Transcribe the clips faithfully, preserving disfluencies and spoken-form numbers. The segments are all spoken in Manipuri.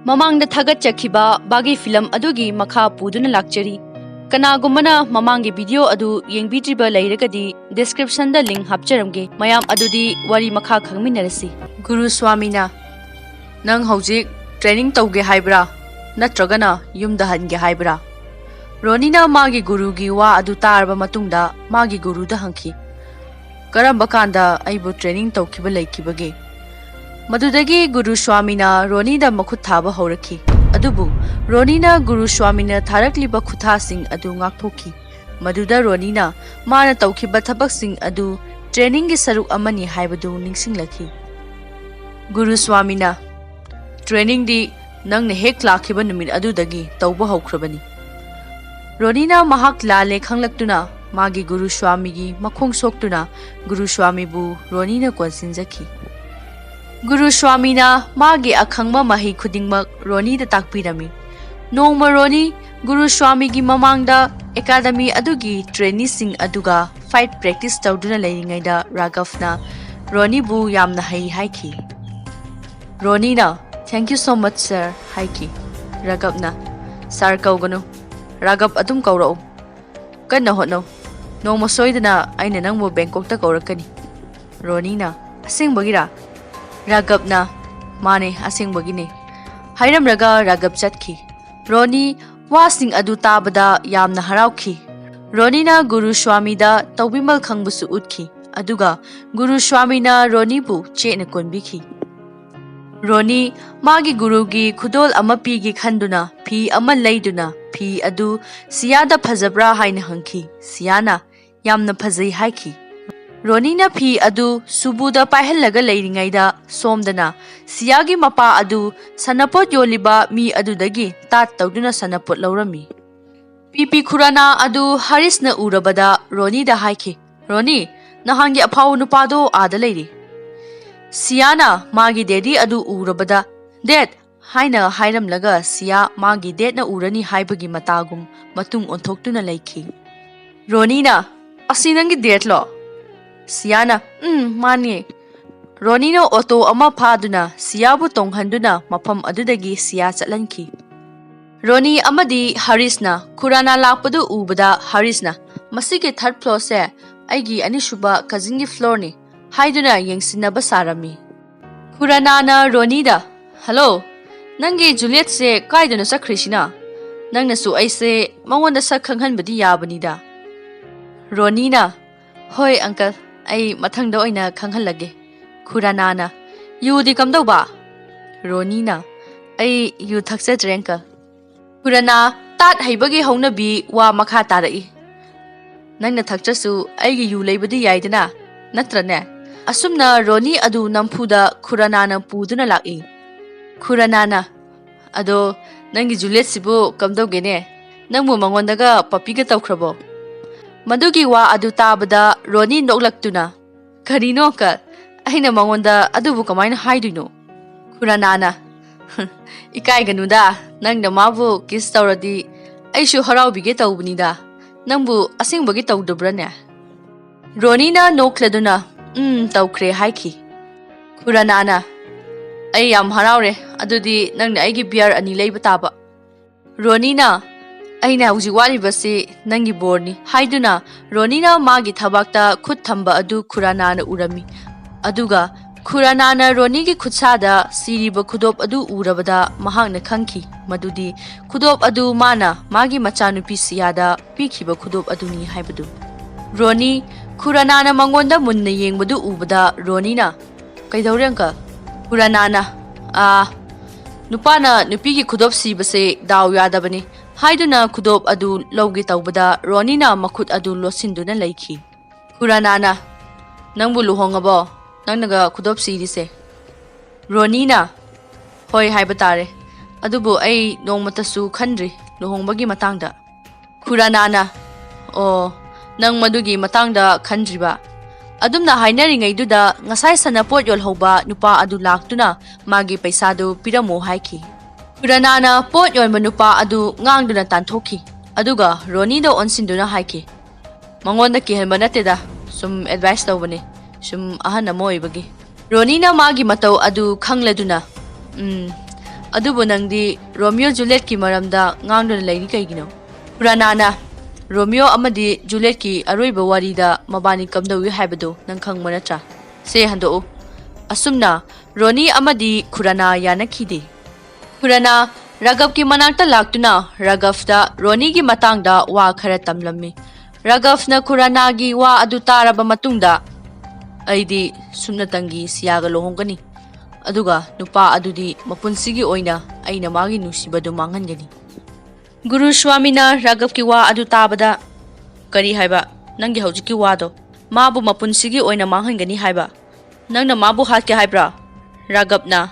ꯃꯃꯥꯡꯗ ꯊꯥꯒꯠꯆꯈꯤꯕ ꯕꯥꯒꯤ ꯐꯤꯂꯝ ꯑꯗꯨꯒꯤ ꯃꯈꯥ ꯄꯨꯗꯨꯅ ꯂꯥꯛꯆꯔꯤ꯫ ꯀꯅꯥꯒꯨꯝꯕꯅ ꯃꯃꯥꯡꯒꯤ ꯚꯤꯗꯤꯑꯣ ꯑꯗꯨ ꯌꯦꯡꯕꯤꯗ꯭ꯔꯤꯕ ꯂꯩꯔꯒꯗꯤ descriptionꯗ link ꯍꯥꯞꯆꯔꯝꯒꯦ꯫ ꯃꯌꯥꯝ ꯑꯗꯨꯗꯤ ꯋꯥꯔꯤ ꯃꯈꯥ ꯈꯪꯃꯤꯟꯅꯔꯁꯤ꯫ ꯒꯨꯔꯨ ꯁ꯭ꯋꯥꯃꯤꯅ, "ꯅꯪ ꯍꯧꯖꯤꯛ training ꯇꯧꯒꯦ ꯍꯥꯏꯕ꯭ꯔꯥ? ꯅꯠꯇ꯭ꯔꯒꯅ ꯌꯨꯝꯗ ꯍꯟꯒꯦ ꯍꯥꯏꯕ꯭ꯔꯥ?" ꯔꯣꯅꯤꯅ ꯃꯥꯒꯤ ꯒꯨꯔꯨꯒꯤ ꯋꯥ ꯑꯗꯨ ꯇꯥꯔꯕ ꯃꯇꯨꯡꯗ ꯃꯥꯒꯤ ꯒꯨꯔꯨꯗ ꯍꯪꯈꯤ, "ꯀꯔꯝꯕ ꯀꯥꯟꯗ ꯑꯩꯕꯨ training ꯇꯧꯈꯤꯕ ꯂꯩꯈꯤꯕꯒꯦ?" ꯃꯗꯨꯗꯒꯤ ꯒꯨꯔꯨ ꯁ꯭ꯋꯥꯃꯤꯅ ꯔꯣꯅꯤꯗ ꯃꯈꯨꯠ ꯊꯥꯕ ꯍꯧꯔꯛꯈꯤ꯫ ꯑꯗꯨꯕꯨ ꯔꯣꯅꯤꯅ ꯒꯨꯔꯨ ꯁ꯭ꯋꯥꯃꯤꯅ ꯊꯥꯔꯛꯂꯤꯕ ꯈꯨꯠꯊꯥꯁꯤꯡ ꯑꯗꯨ ꯉꯥꯛꯊꯣꯛꯈꯤ꯫ ꯃꯗꯨꯗ ꯔꯣꯅꯤꯅ ꯃꯥꯅ ꯇꯧꯈꯤꯕ ꯊꯕꯛꯁꯤꯡ ꯑꯗꯨ trainingꯒꯤ ꯁꯔꯨꯛ ꯑꯃꯅꯤ ꯍꯥꯏꯕꯗꯨ ꯅꯤꯡꯁꯤꯡꯂꯛꯈꯤ꯫ ꯒꯨꯔꯨ ꯁ꯭ꯋꯥꯃꯤꯅ, "Trainingꯗꯤ ꯅꯪꯅ ꯍꯦꯛ ꯂꯥꯛꯈꯤꯕ ꯅꯨꯃꯤꯠ ꯑꯗꯨꯗꯒꯤ ꯇꯧꯕ ꯍꯧꯈ꯭ꯔꯕꯅꯤ꯫" ꯔꯣꯅꯤꯅ ꯃꯍꯥꯛ ꯂꯥꯜꯂꯦ ꯈꯪꯂꯛꯇꯨꯅ ꯃꯥꯒꯤ ꯒꯨꯔꯨ ꯁ꯭ꯋꯥꯃꯤꯒꯤ ꯃꯈꯣꯡ ꯁꯣꯛꯇꯨꯅ ꯒꯨꯔꯨ ꯁ꯭ꯋꯥꯃꯤꯕꯨ ꯔꯣꯅꯤꯅ ꯀꯣꯟꯁꯤꯟꯖꯈꯤ꯫ ꯒꯨꯔꯨ ꯁ꯭ꯋꯥꯃꯤꯅ ꯃꯥꯒꯤ ꯑꯈꯪꯕ ꯃꯍꯩ ꯈꯨꯗꯤꯡꯃꯛ ꯔꯣꯅꯤꯗ ꯇꯥꯛꯄꯤꯔꯝꯃꯤ꯫ ꯅꯣꯡꯃ ꯔꯣꯅꯤ ꯒꯨꯔꯨ ꯁ꯭ꯋꯥꯃꯤꯒꯤ ꯃꯃꯥꯡꯗ academy ꯑꯗꯨꯒꯤ traineeꯁꯤꯡ ꯑꯗꯨꯒ fight practice ꯇꯧꯗꯨꯅ ꯂꯩꯔꯤꯉꯩꯗ ꯔꯥꯘꯕꯅ ꯔꯣꯅꯤꯕꯨ ꯌꯥꯝꯅ ꯍꯩ ꯍꯥꯏꯈꯤ꯫ ꯔꯣꯅꯤꯅ, "Thank you so much, sir," ꯍꯥꯏꯈꯤ꯫ ꯔꯥꯘꯕꯅ, "Sir ꯀꯧꯒꯅꯨ, ꯔꯥꯘꯕ ꯑꯗꯨꯝ ꯀꯧꯔꯛꯎ꯫ ꯀꯟꯅ ꯍꯣꯠꯅꯧ꯫ ꯅꯣꯡꯃ ꯁꯣꯏꯗꯅ ꯑꯩꯅ ꯅꯪꯕꯨ ꯕꯦꯡꯀꯣꯛꯇ ꯀꯧꯔꯛꯀꯅꯤ꯫" ꯔꯣꯅꯤꯅ, "ꯑꯁꯦꯡꯕꯒꯤꯔꯥ?" ꯔꯥꯘꯕꯅ, "ꯃꯥꯅꯦ, ꯑꯁꯦꯡꯕꯒꯤꯅꯦ꯫" ꯍꯥꯏꯔꯝꯂꯒ ꯔꯥꯘꯕ ꯆꯠꯈꯤ꯫ ꯔꯣꯅꯤ ꯋꯥꯁꯤꯡ ꯑꯗꯨ ꯇꯥꯕꯗ ꯌꯥꯝꯅ ꯍꯔꯥꯎꯈꯤ꯫ ꯔꯣꯅꯤꯅ ꯒꯨꯔꯨ ꯁ꯭ꯋꯥꯃꯤꯗ ꯇꯧꯕꯤꯃꯜ ꯈꯪꯕꯁꯨ ꯎꯠꯈꯤ꯫ ꯑꯗꯨꯒ ꯒꯨꯔꯨ ꯁ꯭ꯋꯥꯃꯤꯅ ꯔꯣꯅꯤꯕꯨ ꯆꯦꯠꯅ ꯀꯣꯟꯕꯤꯈꯤ꯫ ꯔꯣꯅꯤ ꯃꯥꯒꯤ ꯒꯨꯔꯨꯒꯤ ꯈꯨꯗꯣꯜ ꯑꯃ ꯄꯤꯒꯦ ꯈꯟꯗꯨꯅ ꯐꯤ ꯑꯃ ꯂꯩꯗꯨꯅ ꯐꯤ ꯑꯗꯨ ꯁꯤꯌꯥꯗ ꯐꯖꯕ꯭ꯔꯥ ꯍꯥꯏꯅ ꯍꯪꯈꯤ꯫ ꯁꯤꯌꯥꯅ, "ꯌꯥꯝꯅ ꯐꯖꯩ," ꯍꯥꯏꯈꯤ꯫ ꯔꯣꯅꯤꯅ ꯐꯤ ꯑꯗꯨ ꯁꯨꯕꯨꯗ ꯄꯥꯏꯍꯜꯂꯒ ꯂꯩꯔꯤꯉꯩꯗ ꯁꯣꯝꯗꯅ ꯁꯤꯌꯥꯒꯤ ꯃꯄꯥ ꯑꯗꯨ ꯁꯥꯟꯅꯄꯣꯠ ꯌꯣꯜꯂꯤꯕ ꯃꯤ ꯑꯗꯨꯗꯒꯤ ꯇꯥꯠ ꯇꯧꯗꯨꯅ ꯁꯥꯟꯅꯄꯣꯠ ꯂꯧꯔꯝꯃꯤ꯫ ꯄꯤ ꯄꯤ ꯈꯨꯔꯥꯅꯥ ꯑꯗꯨ ꯍꯔꯤꯁꯅ ꯎꯔꯕꯗ ꯔꯣꯅꯤꯗ ꯍꯥꯏꯈꯤ, "ꯔꯣꯅꯤ, ꯅꯍꯥꯟꯒꯤ ꯑꯐꯥꯎꯕ ꯅꯨꯄꯥꯗꯣ ꯑꯥꯗ ꯂꯩꯔꯤ꯫" ꯁꯤꯌꯥꯅ ꯃꯥꯒꯤ ꯗꯦꯗꯤ ꯑꯗꯨ ꯎꯔꯕꯗ, "ꯗꯦꯗ," ꯍꯥꯏꯅ ꯍꯥꯏꯔꯝꯂꯒ ꯁꯤꯌꯥ ꯃꯥꯒꯤ ꯗꯦꯗꯅ ꯎꯔꯅꯤ ꯍꯥꯏꯕꯒꯤ ꯃꯇꯥꯒꯨꯝ ꯃꯇꯨꯡ ꯑꯣꯟꯊꯣꯛꯇꯨꯅ ꯂꯩꯈꯤ꯫ ꯔꯣꯅꯤꯅ, "ꯑꯁꯤ ꯅꯪꯒꯤ ꯗꯦꯗꯂꯣ?" ꯁꯤꯌꯥꯅ, "ꯎꯝ, ꯃꯥꯅꯦ꯫" ꯔꯣꯅꯤꯅ ꯑꯣꯇꯣ ꯑꯃ ꯐꯥꯗꯨꯅ ꯁꯤꯌꯥꯕꯨ ꯇꯣꯡꯍꯟꯗꯨꯅ ꯃꯐꯝ ꯑꯗꯨꯗꯒꯤ ꯁꯤꯌꯥ ꯆꯠꯍꯟꯈꯤ꯫ ꯔꯣꯅꯤ ꯑꯃꯗꯤ ꯍꯔꯤꯁꯅ ꯈꯨꯔꯥꯅꯥ ꯂꯥꯛꯄꯗꯨ ꯎꯕꯗ ꯍꯔꯤꯁꯅ, "ꯃꯁꯤꯒꯤ ꯊꯥꯔꯠ ꯐ꯭ꯂꯣꯔꯁꯦ ꯑꯩꯒꯤ ꯑꯅꯤꯁꯨꯕ ꯀꯖꯤꯟꯒꯤ ꯐ꯭ꯂꯣꯔꯅꯤ" ꯍꯥꯏꯗꯨꯅ ꯌꯦꯡꯁꯤꯟꯅꯕ ꯁꯥꯔꯝꯃꯤ꯫ ꯈꯨꯔꯥꯅꯥꯅ ꯔꯣꯅꯤꯗ, "ꯍꯜꯂꯣ, ꯅꯪꯒꯤ ꯖꯨꯂꯤꯌꯠꯁꯦ ꯀꯥꯏꯗꯅꯣ ꯆꯠꯈ꯭ꯔꯤꯁꯤꯅ? ꯅꯪꯅꯁꯨ ꯑꯩꯁꯦ ꯃꯉꯣꯟꯗ ꯁꯛ ꯈꯪꯍꯟꯕꯗꯤ ꯌꯥꯕꯅꯤꯗ?" ꯔꯣꯅꯤꯅ, "ꯍꯣꯏ ꯑꯪꯀꯜ, ꯑꯩ ꯃꯊꯪꯗ ꯑꯣꯏꯅ ꯈꯪꯍꯜꯂꯒꯦ"꯫ ꯈꯨꯔꯥꯅꯥꯅ, "ꯌꯨꯗꯤ ꯀꯝꯗꯧꯕ?" ꯔꯣꯅꯤꯅ, "ꯑꯩ ꯌꯨ ꯊꯛꯆꯗ꯭ꯔꯦ ꯑꯪꯀꯜ"꯫ ꯈꯨꯔꯥꯅꯥ, ꯇꯥꯠ ꯍꯩꯕꯒꯤ ꯍꯧꯅꯕꯤ ꯋꯥ ꯃꯈꯥ ꯇꯥꯔꯛꯏ꯫ "ꯅꯪꯅ ꯊꯛꯆꯁꯨ ꯑꯩꯒꯤ ꯌꯨ ꯂꯩꯕꯗꯤ ꯌꯥꯏꯗꯅ, ꯅꯠꯇ꯭ꯔꯅꯦ?" ꯑꯁꯨꯝꯅ ꯔꯣꯅꯤ ꯑꯗꯨ ꯅꯝꯐꯨꯗ ꯈꯨꯔꯥꯅꯥꯅ ꯄꯨꯗꯨꯅ ꯂꯥꯛꯏ꯫ ꯈꯨꯔꯥꯅꯥꯅ, "ꯑꯗꯣ ꯅꯪꯒꯤ ꯖꯨꯂꯤꯌꯠꯁꯤꯕꯨ ꯀꯝꯗꯧꯒꯦꯅꯦ? ꯅꯪꯕꯨ ꯃꯉꯣꯟꯗꯒ ꯄꯞꯄꯤꯒ ꯇꯧꯈ꯭ꯔꯕꯣ?" ꯃꯗꯨꯒꯤ ꯋꯥ ꯑꯗꯨ ꯇꯥꯕꯗ ꯔꯣꯅꯤ ꯅꯣꯛꯂꯛꯇꯨꯅ, "ꯀꯔꯤꯅꯣ ꯑꯪꯀꯜ? ꯑꯩꯅ ꯃꯉꯣꯟꯗ ꯑꯗꯨꯕꯨ ꯀꯃꯥꯏꯅ ꯍꯥꯏꯗꯣꯏꯅꯣ?" ꯈꯨꯔꯥꯅꯥꯅ, "ꯏꯀꯥꯏꯒꯅꯨꯗ, ꯅꯪꯅ ꯃꯥꯕꯨ ꯀꯤꯁ ꯇꯧꯔꯗꯤ ꯑꯩꯁꯨ ꯍꯔꯥꯎꯕꯤꯒꯦ ꯇꯧꯕꯅꯤꯗ꯫ ꯅꯪꯕꯨ ꯑꯁꯦꯡꯕꯒꯤ ꯇꯧꯗꯕ꯭ꯔꯅꯦ?" ꯔꯣꯅꯤꯅ ꯅꯣꯛꯂꯗꯨꯅ, "ꯎꯝ, ꯇꯧꯈ꯭ꯔꯦ" ꯍꯥꯏꯈꯤ꯫ ꯈꯨꯔꯥꯅꯥꯅ, "ꯑꯩ ꯌꯥꯝ ꯍꯔꯥꯎꯔꯦ, ꯑꯗꯨꯗꯤ ꯅꯪꯅ ꯑꯩꯒꯤ ꯕꯤꯌꯔ ꯑꯅꯤ ꯂꯩꯕ ꯇꯥꯕ"꯫ ꯔꯣꯅꯤꯅ, "ꯑꯩꯅ ꯍꯧꯖꯤꯛ ꯋꯥꯠꯂꯤꯕꯁꯤ ꯅꯪꯒꯤ ꯕꯣꯔꯅꯤ" ꯍꯥꯏꯗꯨꯅ ꯔꯣꯅꯤꯅ ꯃꯥꯒꯤ ꯊꯕꯥꯛꯇ ꯈꯨꯠ ꯊꯝꯕ ꯑꯗꯨ ꯈꯨꯔꯥꯅꯥꯅ ꯎꯔꯝꯃꯤ꯫ ꯑꯗꯨꯒ ꯈꯨꯔꯥꯅꯥꯅ ꯔꯣꯅꯤꯒꯤ ꯈꯨꯠꯁꯥꯗ ꯁꯤꯔꯤꯕ ꯈꯨꯗꯣꯞ ꯑꯗꯨ ꯎꯔꯕꯗ ꯃꯍꯥꯛꯅ ꯈꯪꯈꯤ ꯃꯗꯨꯗꯤ ꯈꯨꯗꯣꯞ ꯑꯗꯨ ꯃꯥꯅ ꯃꯥꯒꯤ ꯃꯆꯥꯅꯨꯄꯤ ꯁꯤꯌꯥꯗ ꯄꯤꯈꯤꯕ ꯈꯨꯗꯣꯞ ꯑꯗꯨꯅꯤ ꯍꯥꯏꯕꯗꯨ꯫ ꯔꯣꯅꯤ, ꯈꯨꯔꯥꯅꯥꯅ ꯃꯉꯣꯟꯗ ꯃꯨꯟꯅ ꯌꯦꯡꯕꯗꯨ ꯎꯕꯗ ꯔꯣꯅꯤꯅ, "ꯀꯩꯗꯧꯔꯦ, ꯑꯪꯀꯜ?" ꯈꯨꯔꯥꯅꯥꯅ, "ꯑꯥ, ꯅꯨꯄꯥꯅ ꯅꯨꯄꯤꯒꯤ ꯈꯨꯗꯣꯞ ꯁꯤꯕꯁꯦ ꯗꯥꯎ ꯌꯥꯗꯕꯅꯤ" ꯍꯥꯏꯗꯨꯅ ꯈꯨꯗꯣꯞ ꯑꯗꯨ ꯂꯧꯒꯦ ꯇꯧꯕꯗ ꯔꯣꯅꯤꯅ ꯃꯈꯨꯠ ꯑꯗꯨ ꯂꯣꯠꯁꯤꯟꯗꯨꯅ ꯂꯩꯈꯤ꯫ ꯈꯨꯔꯥꯅꯥꯅ, "ꯅꯪꯕꯨ ꯂꯨꯍꯣꯡꯉꯕꯣ? ꯅꯪꯅꯒ ꯈꯨꯗꯣꯞ ꯁꯤꯔꯤꯁꯦ?" ꯔꯣꯅꯤꯅ, "ꯍꯣꯏ ꯍꯥꯏꯕ ꯇꯥꯔꯦ, ꯑꯗꯨꯕꯨ ꯑꯩ ꯅꯣꯡꯃꯇꯁꯨ ꯈꯟꯗ꯭ꯔꯤ ꯂꯨꯍꯣꯡꯕꯒꯤ ꯃꯇꯥꯡꯗ"꯫ ꯈꯨꯔꯥꯅꯥꯅ, "ꯑꯣ, ꯅꯪ ꯃꯗꯨꯒꯤ ꯃꯇꯥꯡꯗ ꯈꯟꯗ꯭ꯔꯤꯕ?" ꯑꯗꯨꯝꯅ ꯍꯥꯏꯅꯔꯤꯉꯩꯗꯨꯗ ꯉꯁꯥꯏ ꯁꯅꯥꯄꯣꯠ ꯌꯣꯜꯍꯧꯕ ꯅꯨꯄꯥ ꯑꯗꯨ ꯂꯥꯛꯇꯨꯅ ꯃꯥꯒꯤ ꯄꯩꯁꯥꯗꯨ ꯄꯤꯔꯝꯃꯨ ꯍꯥꯏꯈꯤ꯫ ꯈꯨꯔꯥꯅꯥꯅ ꯄꯣꯠ ꯌꯣꯟꯕ ꯅꯨꯄꯥ ꯑꯗꯨ ꯉꯥꯡꯗꯨꯅ ꯇꯥꯟꯊꯣꯛꯈꯤ, ꯑꯗꯨꯒ ꯔꯣꯅꯤꯗ ꯑꯣꯟꯁꯤꯟꯗꯨꯅ ꯍꯥꯏꯈꯤ, "ꯃꯉꯣꯟꯗ ꯀꯤꯍꯟꯕ ꯅꯠꯇꯦꯗ, ꯁꯨꯝ ꯑꯦꯗꯚꯥꯏꯁ ꯇꯧꯕꯅꯤ, ꯁꯨꯝ ꯑꯍꯟ ꯑꯃ ꯑꯣꯏꯕꯒꯤ"꯫ ꯔꯣꯅꯤꯅ ꯃꯥꯒꯤ ꯃꯇꯧ ꯑꯗꯨ ꯈꯪꯂꯗꯨꯅ, "ꯎꯝ, ꯑꯗꯨꯕꯨ ꯅꯪꯗꯤ ꯔꯣꯃꯤꯑꯣ ꯖꯨꯂꯤꯌꯠꯀꯤ ꯃꯔꯝꯗ ꯉꯥꯡꯗꯨꯅ ꯂꯩꯔꯤ ꯀꯩꯒꯤꯅꯣ?" ꯈꯨꯔꯥꯅꯥꯅ, "ꯔꯣꯃꯤꯑꯣ ꯑꯃꯗꯤ ꯖꯨꯂꯤꯌꯠꯀꯤ ꯑꯔꯣꯏꯕ ꯋꯥꯔꯤꯗ ꯃꯕꯥꯅꯤ ꯀꯝꯗꯧꯏ ꯍꯥꯏꯕꯗꯨ ꯅꯪ ꯈꯪꯕ ꯅꯠꯇ꯭ꯔꯥ? ꯁꯦ ꯍꯟꯗꯣꯛꯎ꯫" ꯑꯁꯨꯝꯅ ꯔꯣꯅꯤ ꯑꯃꯗꯤ ꯈꯨꯔꯥꯅꯥ ꯌꯥꯅꯈꯤꯗꯦ꯫ ꯈꯨꯔꯥꯅꯥ ꯔꯥꯒꯕꯀꯤ ꯃꯅꯥꯛꯇ ꯂꯥꯛꯇꯨꯅ ꯔꯥꯒꯕꯇ ꯔꯣꯅꯤꯒꯤ ꯃꯇꯥꯡꯗ ꯋꯥ ꯈꯔ ꯇꯝꯂꯝꯃꯤ꯫ ꯔꯥꯒꯕꯅ ꯈꯨꯔꯥꯅꯥꯒꯤ ꯋꯥ ꯑꯗꯨ ꯇꯥꯔꯕ ꯃꯇꯨꯡꯗ, "ꯑꯩꯗꯤ ꯁꯨꯞꯅꯇꯪꯒꯤ ꯁꯤꯌꯥꯒ ꯂꯨꯍꯣꯡꯒꯅꯤ, ꯑꯗꯨꯒ ꯅꯨꯄꯥ ꯑꯗꯨꯗꯤ ꯃꯄꯨꯟꯁꯤꯒꯤ ꯑꯣꯏꯅ ꯑꯩꯅ ꯃꯥꯒꯤ ꯅꯨꯡꯁꯤꯕꯗꯨ ꯃꯥꯡꯍꯟꯒꯅꯤ꯫" ꯒꯨꯔꯨ ꯁ꯭ꯋꯥꯃꯤꯅ ꯔꯥꯒꯕꯀꯤ ꯋꯥ ꯑꯗꯨ ꯇꯥꯕꯗ, "ꯀꯔꯤ ꯍꯥꯏꯕ? ꯅꯪꯒꯤ ꯍꯧꯖꯤꯛꯀꯤ ꯋꯥꯗꯣ? ꯃꯥꯕꯨ ꯃꯄꯨꯟꯁꯤꯒꯤ ꯑꯣꯏꯅ ꯃꯥꯡꯍꯟꯒꯅꯤ ꯍꯥꯏꯕ? ꯅꯪꯅ ꯃꯥꯕꯨ ꯍꯥꯠꯀꯦ ꯍꯥꯏꯕ꯭ꯔꯥ?" ꯔꯥꯒꯕꯅ,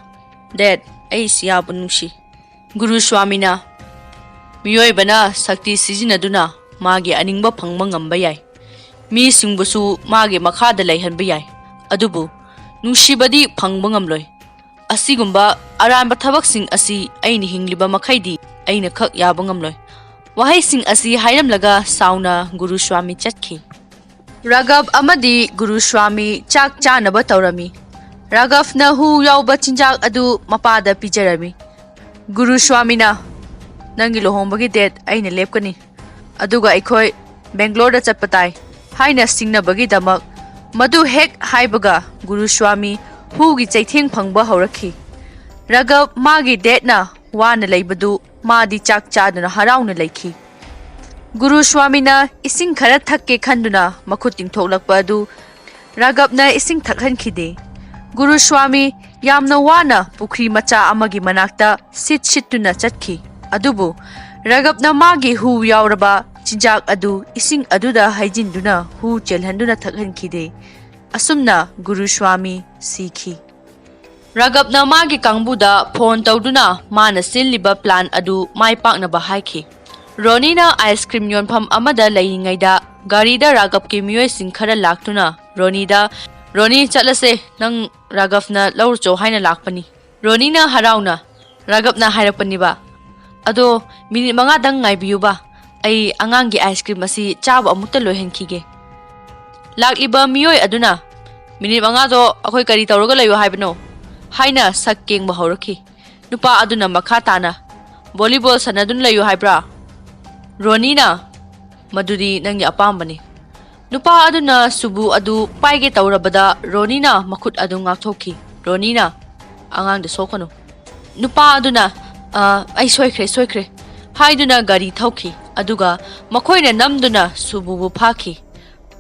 "ꯗꯦꯗ, ꯑꯩ ꯁꯤꯌꯥꯕꯨ ꯅꯨꯡꯁꯤ꯫" ꯒꯨꯔꯨ ꯁ꯭ꯋꯥꯃꯤꯅ, "ꯃꯤꯑꯣꯏꯕꯅ ꯁꯛꯇꯤ ꯁꯤꯖꯤꯟꯅꯗꯨꯅ ꯃꯥꯒꯤ ꯑꯅꯤꯡꯕ ꯐꯪꯕ ꯉꯝꯕ ꯌꯥꯏ, ꯃꯤꯁꯤꯡꯕꯨꯁꯨ ꯃꯥꯒꯤ ꯃꯈꯥꯗ ꯂꯩꯍꯟꯕ ꯌꯥꯏ, ꯑꯗꯨꯕꯨ ꯅꯨꯡꯁꯤꯕꯗꯤ ꯐꯪꯕ ꯉꯝꯂꯣꯏ꯫ ꯑꯁꯤꯒꯨꯝꯕ ꯑꯔꯥꯟꯕ ꯊꯕꯛꯁꯤꯡ ꯑꯁꯤ ꯑꯩꯅ ꯍꯤꯡꯂꯤꯕ ꯃꯈꯩꯗꯤ ꯑꯩꯅ ꯈꯛ ꯌꯥꯕ ꯉꯝꯂꯣꯏ꯫" ꯋꯥꯍꯩꯁꯤꯡ ꯑꯁꯤ ꯍꯥꯏꯔꯝꯂꯒ ꯁꯥꯎꯅ ꯒꯨꯔꯨ ꯁ꯭ꯋꯥꯃꯤ ꯆꯠꯈꯤ꯫ ꯔꯥꯒꯕ ꯑꯃꯗꯤ ꯒꯨꯔꯨ ꯁ꯭ꯋꯥꯃꯤ ꯆꯥꯛ ꯆꯥꯅꯕ ꯇꯧꯔꯝꯃꯤ꯫ ꯔꯥꯒꯕꯅ ꯍꯨ ꯌꯥꯎꯕ ꯆꯤꯟꯖꯥꯛ ꯑꯗꯨ ꯃꯄꯥꯗ ꯄꯤꯖꯔꯝꯃꯤ꯫ ꯒꯨꯔꯨ ꯁ꯭ꯋꯥꯃꯤꯅ, "ꯅꯪꯒꯤ ꯂꯨꯍꯣꯡꯕꯒꯤ ꯗꯦꯠ ꯑꯩꯅ ꯂꯦꯞꯀꯅꯤ, ꯑꯗꯨꯒ ꯑꯩꯈꯣꯏ ꯕꯦꯡꯒ꯭ꯂꯣꯔꯗ ꯆꯠꯄ ꯇꯥꯏ" ꯍꯥꯏꯅ ꯁꯤꯡꯅꯕꯒꯤꯗꯃꯛ, ꯃꯗꯨ ꯍꯦꯛ ꯍꯥꯏꯕꯒ ꯒꯨꯔꯨ ꯁ꯭ꯋꯥꯃꯤ ꯍꯨꯒꯤ ꯆꯩꯊꯦꯡ ꯐꯪꯕ ꯍꯧꯔꯛꯈꯤ꯫ ꯔꯥꯒꯕ ꯃꯥꯒꯤ ꯗꯦꯠꯅ ꯋꯥꯅ ꯂꯩꯕꯗꯨ ꯃꯥꯗꯤ ꯆꯥꯛ ꯆꯥꯗꯨꯅ ꯍꯔꯥꯎꯅ ꯂꯩꯈꯤ꯫ ꯒꯨꯔꯨ ꯁ꯭ꯋꯥꯃꯤꯅ ꯏꯁꯤꯡ ꯈꯔ ꯊꯛꯀꯦ ꯈꯟꯗꯨꯅ ꯃꯈꯨꯠ ꯇꯤꯡꯊꯣꯛꯂꯛꯄ ꯑꯗꯨ ꯔꯥꯒꯕꯅ ꯏꯁꯤꯡ ꯊꯛꯍꯟꯈꯤꯗꯦ꯫ ꯒꯨꯔꯨ ꯁ꯭ꯋꯥꯃꯤ ꯌꯥꯝꯅ ꯋꯥꯅ ꯄꯨꯈ꯭ꯔꯤ ꯃꯆꯥ ꯑꯃꯒꯤ ꯃꯅꯥꯛꯇ ꯁꯤꯠ ꯁꯤꯠꯇꯨꯅ ꯆꯠꯈꯤ꯫ ꯑꯗꯨꯕꯨ ꯔꯥꯒꯕꯅ ꯃꯥꯒꯤ ꯍꯨ ꯌꯥꯎꯔꯕ ꯆꯤꯟꯖꯥꯛ ꯑꯗꯨ ꯏꯁꯤꯡ ꯑꯗꯨꯗ ꯍꯩꯖꯤꯟꯗꯨꯅ ꯍꯨ ꯆꯦꯜꯍꯟꯗꯨꯅ ꯊꯛꯍꯟꯈꯤꯗꯦ꯫ ꯑꯁꯨꯝꯅ ꯒꯨꯔꯨ ꯁ꯭ꯋꯥꯃꯤ ꯁꯤꯈꯤ꯫ ꯔꯥꯒꯕꯅ ꯃꯥꯒꯤ ꯀꯥꯡꯕꯨꯗ ꯐꯣꯟ ꯇꯧꯗꯨꯅ ꯃꯥꯅ ꯁꯤꯜꯂꯤꯕ ꯄ꯭ꯂꯥꯟ ꯑꯗꯨ ꯃꯥꯏ ꯄꯥꯛꯅꯕ ꯍꯥꯏꯈꯤ꯫ ꯔꯣꯅꯤꯅ ꯑꯥꯏꯁ ꯀ꯭ꯔꯤꯝ ꯌꯣꯟꯐꯝ ꯑꯃꯗ ꯂꯩꯔꯤꯉꯩꯗ ꯒꯥꯔꯤꯗ ꯔꯥꯒꯕꯀꯤ ꯃꯤꯑꯣꯏꯁꯤꯡ ꯈꯔ ꯂꯥꯛꯇꯨꯅ ꯔꯣꯅꯤꯗ, "ꯔꯣꯅꯤ, ꯆꯠꯂꯁꯦ, ꯅꯪ ꯔꯥꯒꯕꯅ ꯂꯧꯔꯨꯆꯣ" ꯍꯥꯏꯅ ꯂꯥꯛꯄꯅꯤ꯫ ꯔꯣꯅꯤꯅ ꯍꯔꯥꯎꯅ, ꯔꯥꯒꯕꯅ ꯍꯥꯏꯔꯛꯄꯅꯤꯕ, "ꯑꯗꯣ ꯃꯤꯅꯤꯠ ꯃꯉꯥꯗꯪ ꯉꯥꯏꯕꯤꯌꯨꯕ, ꯑꯩ ꯑꯉꯥꯡꯒꯤ ꯑꯥꯏꯁ ꯀ꯭ꯔꯤꯝ ꯑꯁꯤ ꯆꯥꯕ ꯑꯃꯨꯛꯇ ꯂꯣꯏꯍꯟꯈꯤꯒꯦ꯫" ꯂꯥꯛꯂꯤꯕ ꯃꯤꯑꯣꯏ ꯑꯗꯨꯅ, "ꯃꯤꯅꯤꯠ ꯃꯉꯥꯗꯣ ꯑꯩꯈꯣꯏ ꯀꯔꯤ ꯇꯧꯔꯒ ꯂꯩꯌꯣ ꯍꯥꯏꯕꯅꯣ?" ꯍꯥꯏꯅ ꯁꯛ ꯀꯦꯡꯕ ꯍꯧꯔꯛꯈꯤ꯫ ꯅꯨꯄꯥ ꯑꯗꯨꯅ ꯃꯈꯥ ꯇꯥꯅ, "ꯚꯣꯂꯤꯕꯣꯜ ꯁꯥꯟꯅꯗꯨꯅ ꯂꯩꯌꯨ ꯍꯥꯏꯕ꯭ꯔꯥ?" ꯔꯣꯅꯤꯅ, "ꯃꯗꯨꯗꯤ ꯅꯪꯒꯤ ꯑꯄꯥꯝꯕꯅꯤ꯫" ꯅꯨꯄꯥ ꯑꯗꯨꯅ ꯁꯨꯕꯨ ꯑꯗꯨ ꯄꯥꯏꯒꯦ ꯇꯧꯔꯕꯗ ꯔꯣꯅꯤꯅ ꯃꯈꯨꯠ ꯑꯗꯨ ꯉꯥꯛꯊꯣꯛꯈꯤ꯫ ꯔꯣꯅꯤꯅ, "ꯑꯉꯥꯡꯗ ꯁꯣꯛꯀꯅꯨ꯫" ꯅꯨꯄꯥ ꯑꯗꯨꯅ, "ꯑ, ꯑꯩ ꯁꯣꯏꯈ꯭ꯔꯦ, ꯁꯣꯏꯈ꯭ꯔꯦ" ꯍꯥꯏꯗꯨꯅ ꯒꯥꯔꯤ ꯊꯧꯈꯤ, ꯑꯗꯨꯒ ꯃꯈꯣꯏꯅ ꯅꯝꯗꯨꯅ ꯁꯨꯕꯨꯕꯨ ꯐꯥꯈꯤ꯫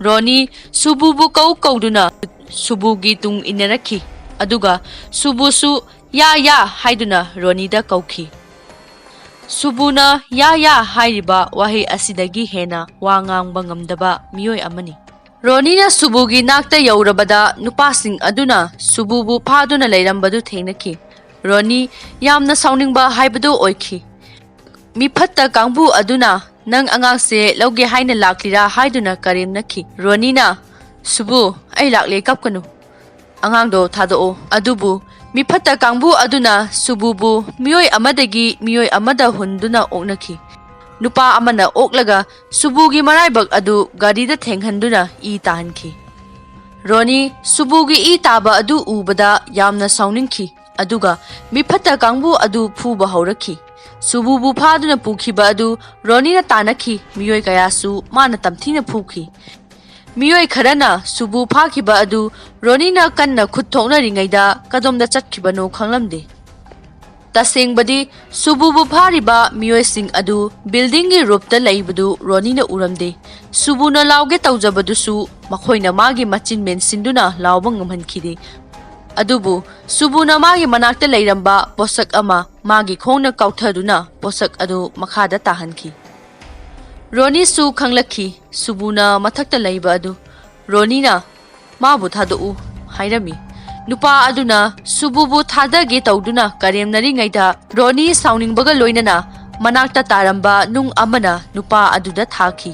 ꯔꯣꯅꯤ ꯁꯨꯕꯨꯕꯨ ꯀꯧ ꯀꯧꯗꯨꯅ ꯁꯨꯕꯨꯒꯤ ꯇꯨꯡ ꯏꯟꯅꯔꯛꯈꯤ, ꯑꯗꯨꯒ ꯁꯨꯕꯨꯁꯨ "ꯌꯥ, ꯌꯥ" ꯍꯥꯏꯗꯨꯅ ꯔꯣꯅꯤꯗ ꯀꯧꯈꯤ꯫ ꯁꯨꯕꯨꯅ "ꯌꯥ, ꯌꯥ" ꯍꯥꯏꯔꯤꯕ ꯋꯥꯍꯩ ꯑꯁꯤꯗꯒꯤ ꯍꯦꯟꯅ ꯋꯥ ꯉꯥꯡꯕ ꯉꯝꯗꯕ ꯃꯤꯑꯣꯏ ꯑꯃꯅꯤ꯫ ꯔꯣꯅꯤꯅ ꯁꯨꯕꯨꯒꯤ ꯅꯥꯛꯇ ꯌꯧꯔꯕꯗ ꯅꯨꯄꯥꯁꯤꯡ ꯑꯗꯨꯅ ꯁꯨꯕꯨꯕꯨ ꯐꯥꯗꯨꯅ ꯂꯩꯔꯝꯕꯗꯨ ꯊꯦꯡꯅꯈꯤ꯫ ꯔꯣꯅꯤ ꯌꯥꯝꯅ ꯁꯥꯎꯅꯤꯡꯕ ꯍꯥꯏꯕꯗꯨ ꯑꯣꯏꯈꯤ꯫ ꯃꯤꯐꯠꯇ ꯀꯥꯡꯕꯨ ꯑꯗꯨꯅ "ꯅꯪ ꯑꯉꯥꯡꯁꯦ ꯂꯧꯒꯦ ꯍꯥꯏꯅ ꯂꯥꯛꯂꯤꯔꯥ?" ꯍꯥꯏꯗꯨꯅ ꯀꯔꯦꯝꯅꯈꯤ꯫ ꯔꯣꯅꯤꯅ, "ꯁꯨꯕꯨ, ꯑꯩ ꯂꯥꯛꯂꯦ, ꯀꯞꯀꯅꯨ꯫ ꯑꯉꯥꯡꯗꯣ ꯊꯥꯗꯣꯛꯑꯣ꯫" ꯑꯗꯨꯕꯨ ꯃꯤꯐꯠꯇ ꯀꯥꯡꯕꯨ ꯑꯗꯨꯅ ꯁꯨꯕꯨꯕꯨ ꯃꯤꯑꯣꯏ ꯑꯃꯗꯒꯤ ꯃꯤꯑꯣꯏ ꯑꯃꯗ ꯍꯨꯟꯗꯨꯅ ꯑꯣꯛꯅꯈꯤ꯫ ꯅꯨꯄꯥ ꯑꯃꯅ ꯑꯣꯛꯂꯒ ꯁꯨꯕꯨꯒꯤ ꯃꯔꯥꯏꯕꯛ ꯑꯗꯨ ꯒꯥꯔꯤꯗ ꯊꯦꯡꯍꯟꯗꯨꯅ ꯏ ꯇꯥꯍꯟꯈꯤ꯫ ꯔꯣꯅꯤ ꯁꯨꯕꯨꯒꯤ ꯏ ꯇꯥꯕ ꯑꯗꯨ ꯎꯕꯗ ꯌꯥꯝꯅ ꯁꯥꯎꯅꯤꯡꯈꯤ, ꯑꯗꯨꯒ ꯃꯤꯐꯠꯇ ꯀꯥꯡꯕꯨ ꯑꯗꯨ ꯐꯨꯕ ꯍꯧꯔꯛꯈꯤ꯫ ꯁꯨꯕꯨꯕꯨ ꯐꯥꯗꯨꯅ ꯄꯨꯈꯤꯕ ꯑꯗꯨ ꯔꯣꯅꯤꯅ ꯇꯥꯟꯅꯈꯤ꯫ ꯃꯤꯑꯣꯏ ꯀꯌꯥꯁꯨ ꯃꯥꯅ ꯇꯝꯊꯤꯅ ꯐꯨꯈꯤ꯫ ꯃꯤꯑꯣꯏ ꯈꯔꯅ ꯁꯨꯕꯨ ꯐꯥꯈꯤꯕ ꯑꯗꯨ ꯔꯣꯅꯤꯅ ꯀꯟꯅ ꯈꯨꯠ ꯊꯣꯛꯅꯔꯤꯉꯩꯗ ꯀꯗꯣꯝꯗ ꯆꯠꯈꯤꯕꯅꯣ ꯈꯪꯂꯝꯗꯦ꯫ ꯇꯁꯦꯡꯕꯗꯤ, ꯁꯨꯕꯨꯕꯨ ꯐꯥꯔꯤꯕ ꯃꯤꯑꯣꯏꯁꯤꯡ ꯑꯗꯨ ꯕꯤꯜꯗꯤꯡꯒꯤ ꯔꯨꯞꯇ ꯂꯩꯕꯗꯨ ꯔꯣꯅꯤꯅ ꯎꯔꯝꯗꯦ꯫ ꯁꯨꯕꯨꯅ ꯂꯥꯎꯒꯦ ꯇꯧꯖꯕꯗꯨꯁꯨ ꯃꯈꯣꯏꯅ ꯃꯥꯒꯤ ꯃꯆꯤꯟ ꯃꯦꯟꯁꯤꯟꯗꯨꯅ ꯂꯥꯎꯕ ꯉꯝꯍꯟꯈꯤꯗꯦ꯫ ꯑꯗꯨꯕꯨ ꯁꯨꯕꯨꯅ ꯃꯥꯒꯤ ꯃꯅꯥꯛꯇ ꯂꯩꯔꯝꯕ ꯄꯣꯠꯁꯛ ꯑꯃ ꯃꯥꯒꯤ ꯈꯣꯡꯅ ꯀꯥꯎꯊꯗꯨꯅ ꯄꯣꯠꯁꯛ ꯑꯗꯨ ꯃꯈꯥꯗ ꯇꯥꯍꯟꯈꯤ꯫ ꯔꯣꯅꯤꯁꯨ ꯈꯪꯂꯛꯈꯤ ꯁꯨꯕꯨꯅ ꯃꯊꯛꯇ ꯂꯩꯕ ꯑꯗꯨ꯫ ꯔꯣꯅꯤꯅ, "ꯃꯥꯕꯨ ꯊꯥꯗꯣꯛꯎ" ꯍꯥꯏꯔꯝꯃꯤ꯫ ꯅꯨꯄꯥ ꯑꯗꯨꯅ ꯁꯨꯕꯨꯕꯨ ꯊꯥꯗꯒꯦ ꯇꯧꯗꯨꯅ ꯀꯔꯦꯝꯅꯔꯤꯉꯩꯗ ꯔꯣꯅꯤ ꯁꯥꯎꯅꯤꯡꯕꯒ ꯂꯣꯏꯅꯅ ꯃꯅꯥꯛꯇ ꯇꯥꯔꯝꯕ ꯅꯨꯡ ꯑꯃꯅ ꯅꯨꯄꯥ ꯑꯗꯨꯗ ꯊꯥꯈꯤ꯫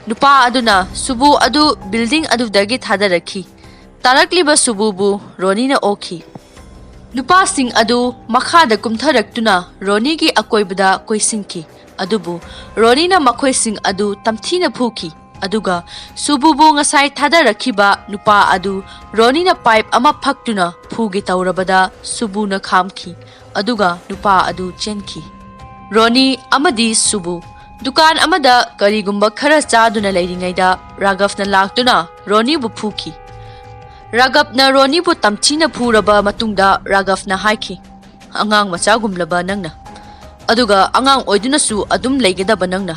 ꯅꯨꯄꯥ ꯑꯗꯨꯅ ꯁꯨꯕꯨ ꯑꯗꯨ ꯕꯤꯜꯗꯤꯡ ꯑꯗꯨꯗꯒꯤ ꯊꯥꯗꯔꯛꯈꯤ꯫ ꯇꯥꯔꯛꯂꯤꯕ ꯁꯨꯕꯨꯕꯨ ꯔꯣꯅꯤꯅ ꯑꯣꯛꯈꯤ꯫ ꯅꯨꯄꯥꯁꯤꯡ ꯑꯗꯨ ꯃꯈꯥꯗ ꯀꯨꯝꯊꯔꯛꯇꯨꯅ ꯔꯣꯅꯤꯒꯤ ꯑꯀꯣꯏꯕꯗ ꯀꯣꯏꯁꯤꯟꯈꯤ, ꯑꯗꯨꯕꯨ ꯔꯣꯅꯤꯅ ꯃꯈꯣꯏꯁꯤꯡ ꯑꯗꯨ ꯇꯝꯊꯤꯅ ꯐꯨꯈꯤ꯫ ꯑꯗꯨꯒ ꯁꯨꯕꯨꯕꯨ ꯉꯁꯥꯏ ꯊꯥꯗꯔꯛꯈꯤꯕ ꯅꯨꯄꯥ ꯑꯗꯨ ꯔꯣꯅꯤꯅ ꯄꯥꯏꯞ ꯑꯃ ꯐꯛꯇꯨꯅ ꯐꯨꯒꯦ ꯇꯧꯔꯕꯗ ꯁꯨꯕꯨꯅ ꯈꯥꯝꯈꯤ, ꯑꯗꯨꯒ ꯅꯨꯄꯥ ꯑꯗꯨ ꯆꯦꯟꯈꯤ꯫ ꯔꯣꯅꯤ ꯑꯃꯗꯤ ꯁꯨꯕꯨ ꯗꯨꯀꯥꯟ ꯑꯃꯗ ꯀꯔꯤꯒꯨꯝꯕ ꯈꯔ ꯆꯥꯗꯨꯅ ꯂꯩꯔꯤꯉꯩꯗ ꯔꯥꯒꯕꯅ ꯂꯥꯛꯇꯨꯅ ꯔꯣꯅꯤꯕꯨ ꯐꯨꯈꯤ꯫ ꯔꯥꯒꯕꯅ ꯔꯣꯅꯤꯕꯨ ꯇꯝꯊꯤꯅ ꯐꯨꯔꯕ ꯃꯇꯨꯡꯗ ꯔꯥꯒꯕꯅ ꯍꯥꯏꯈꯤ, "ꯑꯉꯥꯡ ꯃꯆꯥꯒꯨꯝꯂꯕ ꯅꯪꯅ, ꯑꯗꯨꯒ ꯑꯉꯥꯡ ꯑꯣꯏꯗꯨꯅꯁꯨ ꯑꯗꯨꯝ ꯂꯩꯒꯗꯕ ꯅꯪꯅ꯫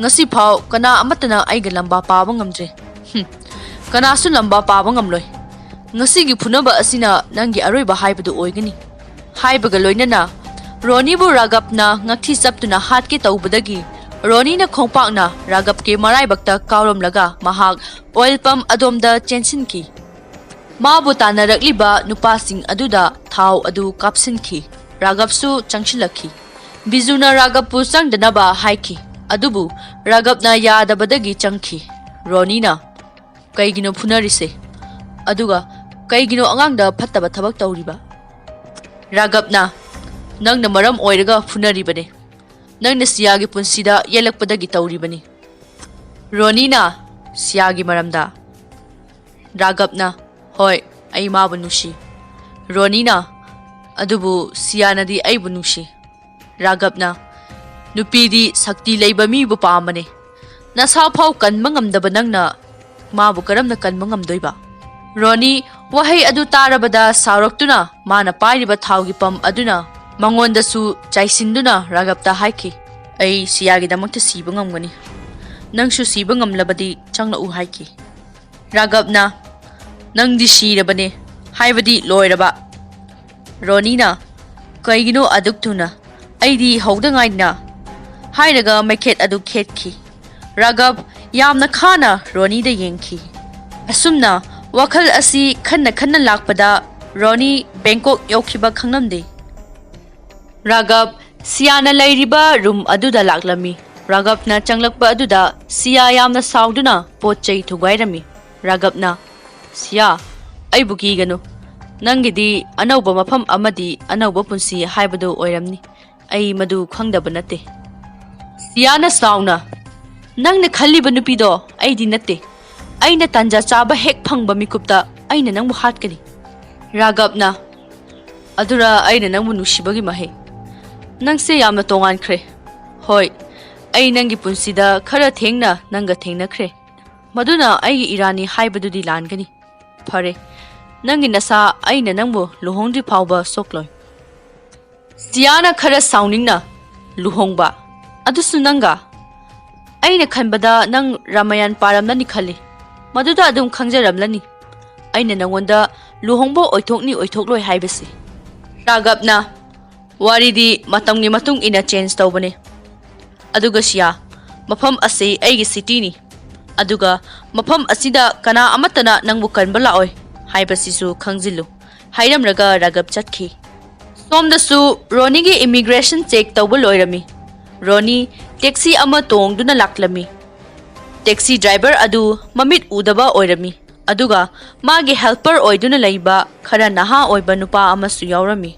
ꯉꯁꯤꯐꯥꯎ ꯀꯅꯥ ꯑꯃꯠꯇꯅ ꯑꯩꯒ ꯂꯝꯕꯥ ꯄꯥꯕ ꯉꯝꯗ꯭ꯔꯦ꯫ ꯍꯨꯝ, ꯀꯅꯥꯁꯨ ꯂꯝꯕꯥ ꯄꯥꯕ ꯉꯝꯂꯣꯏ꯫ ꯉꯁꯤꯒꯤ ꯐꯨꯅꯕ ꯑꯁꯤꯅ ꯅꯪꯒꯤ ꯑꯔꯣꯏꯕ ꯍꯥꯏꯕꯗꯨ ꯑꯣꯏꯒꯅꯤ" ꯍꯥꯏꯕꯒ ꯂꯣꯏꯅꯅ ꯔꯣꯅꯤꯕꯨ ꯔꯥꯒꯕꯅ ꯉꯛꯊꯤ ꯆꯞꯇꯨꯅ ꯍꯥꯠꯀꯦ ꯇꯧꯕꯗꯒꯤ ꯔꯣꯅꯤꯅ ꯈꯣꯡꯄꯥꯛꯅ ꯔꯥꯒꯕꯀꯤ ꯃꯔꯥꯏꯕꯛꯇ ꯀꯥꯎꯔꯝꯂꯒ ꯃꯍꯥꯛ ꯑꯣꯏꯜ ꯄꯝ ꯑꯗꯣꯝꯗ ꯆꯦꯟꯁꯤꯟꯈꯤ꯫ ꯃꯥꯕꯨ ꯇꯥꯟꯅꯔꯛꯂꯤꯕ ꯅꯨꯄꯥꯁꯤꯡ ꯑꯗꯨꯗ ꯊꯥꯎ ꯑꯗꯨ ꯀꯥꯞꯁꯤꯟꯈꯤ꯫ ꯔꯥꯒꯕꯁꯨ ꯆꯪꯁꯤꯜꯂꯛꯈꯤ꯫ ꯕꯤꯖꯨꯅ ꯔꯥꯒꯕꯄꯨ ꯆꯪꯗꯅꯕ ꯍꯥꯏꯈꯤ, ꯑꯗꯨꯕꯨ ꯔꯥꯒꯕꯅ ꯌꯥꯗꯕꯗꯒꯤ ꯆꯪꯈꯤ꯫ ꯔꯣꯅꯤꯅ, "ꯀꯩꯒꯤꯅꯣ ꯐꯨꯅꯔꯤꯁꯦ? ꯑꯗꯨꯒ ꯀꯩꯒꯤꯅꯣ ꯑꯉꯥꯡꯗ ꯐꯠꯇꯕ ꯊꯕꯛ ꯇꯧꯔꯤꯕ?" ꯔꯥꯒꯕꯅ, "ꯅꯪꯅ ꯃꯔꯝ ꯑꯣꯏꯔꯒ ꯐꯨꯅꯔꯤꯕꯅꯦ꯫ ꯅꯪꯅ ꯁꯤꯌꯥꯒꯤ ꯄꯨꯟꯁꯤꯗ ꯌꯦꯜꯂꯛꯄꯗꯒꯤ ꯇꯧꯔꯤꯕꯅꯤ"꯫ ꯔꯣꯅꯤꯅ, "ꯁꯤꯌꯥꯒꯤ ꯃꯔꯝꯗ?" ꯔꯥꯒꯕꯅ, "ꯍꯣꯏ, ꯑꯩ ꯃꯥꯕꯨ ꯅꯨꯡꯁꯤ"꯫ ꯔꯣꯅꯤꯅ, "ꯑꯗꯨꯕꯨ ꯁꯤꯌꯥꯅꯗꯤ ꯑꯩꯕꯨ ꯅꯨꯡꯁꯤ"꯫ ꯔꯥꯒꯕꯅ, "ꯅꯨꯄꯤꯗꯤ ꯁꯛꯇꯤ ꯂꯩꯕ ꯃꯤꯕꯨ ꯄꯥꯝꯕꯅꯦ꯫ ꯅꯁꯥ ꯐꯥꯎ ꯀꯟꯕ ꯉꯝꯗꯕ ꯅꯪꯅ ꯃꯥꯕꯨ ꯀꯔꯝꯅ ꯀꯟꯕ ꯉꯝꯗꯣꯏꯕ?" ꯔꯣꯅꯤ ꯋꯥꯍꯩ ꯑꯗꯨ ꯇꯥꯔꯕꯗ ꯁꯥꯎꯔꯛꯇꯨꯅ ꯃꯥꯅ ꯄꯥꯏꯔꯤꯕ ꯊꯥꯎꯒꯤ ꯄꯝ ꯑꯗꯨꯅ ꯃꯉꯣꯟꯗꯁꯨ ꯆꯥꯏꯁꯤꯟꯗꯨꯅ ꯔꯥꯒꯕꯇ ꯍꯥꯏꯈꯤ, "ꯑꯩ ꯁꯤꯌꯥꯒꯤꯗꯃꯛꯇ ꯁꯤꯕ ꯉꯝꯒꯅꯤ꯫ ꯅꯪꯁꯨ ꯁꯤꯕ ꯉꯝꯂꯕꯗꯤ ꯆꯪꯂꯛꯎ" ꯍꯥꯏꯈꯤ꯫ ꯔꯥꯒꯕꯅ, "ꯅꯪꯗꯤ ꯁꯤꯔꯕꯅꯦ ꯍꯥꯏꯕꯗꯤ ꯂꯣꯏꯔꯕ"꯫ ꯔꯣꯅꯤꯅ, "ꯀꯩꯒꯤꯅꯣ ꯑꯗꯨꯛ ꯊꯨꯅ? ꯑꯩꯗꯤ ꯍꯧꯗ ꯉꯥꯏꯔꯤꯅ" ꯍꯥꯏꯔꯒ ꯃꯩꯈꯦꯠ ꯑꯗꯨ ꯈꯦꯠꯈꯤ꯫ ꯔꯥꯒꯕ ꯌꯥꯝꯅ ꯈꯥꯅ ꯔꯣꯅꯤꯗ ꯌꯦꯡꯈꯤ꯫ ꯑꯁꯨꯝꯅ ꯋꯥꯈꯜ ꯑꯁꯤ ꯈꯟꯅ ꯈꯟꯅ ꯂꯥꯛꯄꯗ ꯔꯣꯅꯤ ꯕꯦꯡꯀꯣꯛ ꯌꯧꯈꯤꯕ ꯈꯪꯂꯝꯗꯦ꯫ ꯔꯥꯒꯕ ꯁꯤꯌꯥꯅ ꯂꯩꯔꯤꯕ ꯔꯨꯝ ꯑꯗꯨꯗ ꯂꯥꯛꯂꯝꯃꯤ꯫ ꯔꯥꯒꯕꯅ ꯆꯪꯂꯛꯄ ꯑꯗꯨꯗ ꯁꯤꯌꯥ ꯌꯥꯝꯅ ꯁꯥꯎꯗꯨꯅ ꯄꯣꯠ ꯆꯩ ꯊꯨꯒꯥꯏꯔꯝꯃꯤ꯫ ꯔꯥꯒꯕꯅ, "ꯁꯤꯌꯥ, ꯑꯩꯕꯨ ꯀꯤꯒꯅꯨ꯫ ꯅꯪꯒꯤꯗꯤ ꯑꯅꯧꯕ ꯃꯐꯝ ꯑꯃꯗꯤ ꯑꯅꯧꯕ ꯄꯨꯟꯁꯤ ꯍꯥꯏꯕꯗꯨ ꯑꯣꯏꯔꯝꯅꯤ꯫ ꯑꯩ ꯃꯗꯨ ꯈꯪꯗꯕ ꯅꯠꯇꯦ"꯫ ꯁꯤꯌꯥꯅ ꯁꯥꯎꯅ, "ꯅꯪꯅ ꯈꯜꯂꯤꯕ ꯅꯨꯄꯤꯗꯣ ꯑꯩꯗꯤ ꯅꯠꯇꯦ꯫ ꯑꯩꯅ ꯇꯥꯟꯖꯥ ꯆꯥꯕ ꯍꯦꯛ ꯐꯪꯕ ꯃꯤꯀꯨꯞꯇ ꯑꯩꯅ ꯅꯪꯕꯨ ꯍꯥꯠꯀꯅꯤ꯫" ꯔꯥꯒꯕꯅ, "ꯑꯗꯨꯔ ꯑꯩꯅ ꯅꯪꯕꯨ ꯅꯨꯡꯁꯤꯕꯒꯤ ꯃꯍꯩ꯫ ꯅꯪꯁꯦ ꯌꯥꯝꯅ ꯇꯣꯉꯥꯟꯈ꯭ꯔꯦ꯫ ꯍꯣꯏ, ꯑꯩ ꯅꯪꯒꯤ ꯄꯨꯟꯁꯤꯗ ꯈꯔ ꯊꯦꯡꯅ ꯅꯪꯒ ꯊꯦꯡꯅꯈ꯭ꯔꯦ꯫ ꯃꯗꯨꯅ ꯑꯩꯒꯤ ꯏꯔꯥꯅꯤ ꯍꯥꯏꯕꯗꯨꯗꯤ ꯂꯥꯟꯒꯅꯤ꯫ ꯐꯔꯦ, ꯅꯪꯒꯤ ꯅꯁꯥ ꯑꯩꯅ ꯅꯪꯕꯨ ꯂꯨꯍꯣꯡꯗ꯭ꯔꯤ ꯐꯥꯎꯕ ꯁꯣꯛꯂꯣꯏ꯫" ꯁꯤꯌꯥꯅ ꯈꯔ ꯁꯥꯎꯅꯤꯡꯅ, "ꯂꯨꯍꯣꯡꯕ? ꯑꯗꯨꯁꯨ ꯅꯪꯒ? ꯑꯩꯅ ꯈꯟꯕꯗ ꯅꯪ ꯔꯥꯃꯥꯌꯟ ꯄꯥꯔꯝꯂꯅꯤ ꯈꯜꯂꯤ꯫ ꯃꯗꯨꯗ ꯑꯗꯨꯝ ꯈꯪꯖꯔꯝꯂꯅꯤ ꯑꯩꯅ ꯅꯪꯉꯣꯟꯗ ꯂꯨꯍꯣꯡꯕ ꯑꯣꯏꯊꯣꯛꯅꯤ ꯑꯣꯏꯊꯣꯛꯂꯣꯏ ꯍꯥꯏꯕꯁꯤ꯫" ꯔꯥꯒꯕꯅ, "ꯋꯥꯔꯤꯗꯤ ꯃꯇꯝꯒꯤ ꯃꯇꯨꯡ ꯏꯟꯅ ꯆꯦꯟꯖ ꯇꯧꯕꯅꯦ꯫ ꯑꯗꯨꯒ ꯁꯤꯌꯥ, ꯃꯐꯝ ꯑꯁꯤ ꯑꯩꯒꯤ ꯁꯤꯇꯤꯅꯤ꯫ ꯑꯗꯨꯒ ꯃꯐꯝ ꯑꯁꯤꯗ ꯀꯅꯥ ꯑꯃꯠꯇꯅ ꯅꯪꯕꯨ ꯀꯟꯕ ꯂꯥꯛꯑꯣꯏ ꯍꯥꯏꯕꯁꯤꯁꯨ ꯈꯪꯖꯤꯜꯂꯨ꯫" ꯍꯥꯏꯔꯝꯂꯒ ꯔꯥꯒꯕ ꯆꯠꯈꯤ꯫ ꯁꯣꯝꯗꯁꯨ ꯔꯣꯅꯤꯒꯤ ꯏꯃꯤꯒ꯭ꯔꯦꯁꯟ ꯆꯦꯛ ꯇꯧꯕ ꯂꯣꯏꯔꯝꯃꯤ꯫ ꯔꯣꯅꯤ ꯇꯦꯛꯁꯤ ꯑꯃ ꯇꯣꯡꯗꯨꯅ ꯂꯥꯛꯂꯝꯃꯤ꯫ ꯇꯦꯛꯁꯤ ꯗ꯭ꯔꯥꯏꯚꯔ ꯑꯗꯨ ꯃꯃꯤꯠ ꯎꯗꯕ ꯑꯣꯏꯔꯝꯃꯤ, ꯑꯗꯨꯒ ꯃꯥꯒꯤ ꯍꯦꯜꯄꯔ ꯑꯣꯏꯗꯨꯅ ꯂꯩꯕ ꯈꯔ ꯅꯍꯥ ꯑꯣꯏꯕ ꯅꯨꯄꯥ ꯑꯃꯁꯨ ꯌꯥꯎꯔꯝꯃꯤ꯫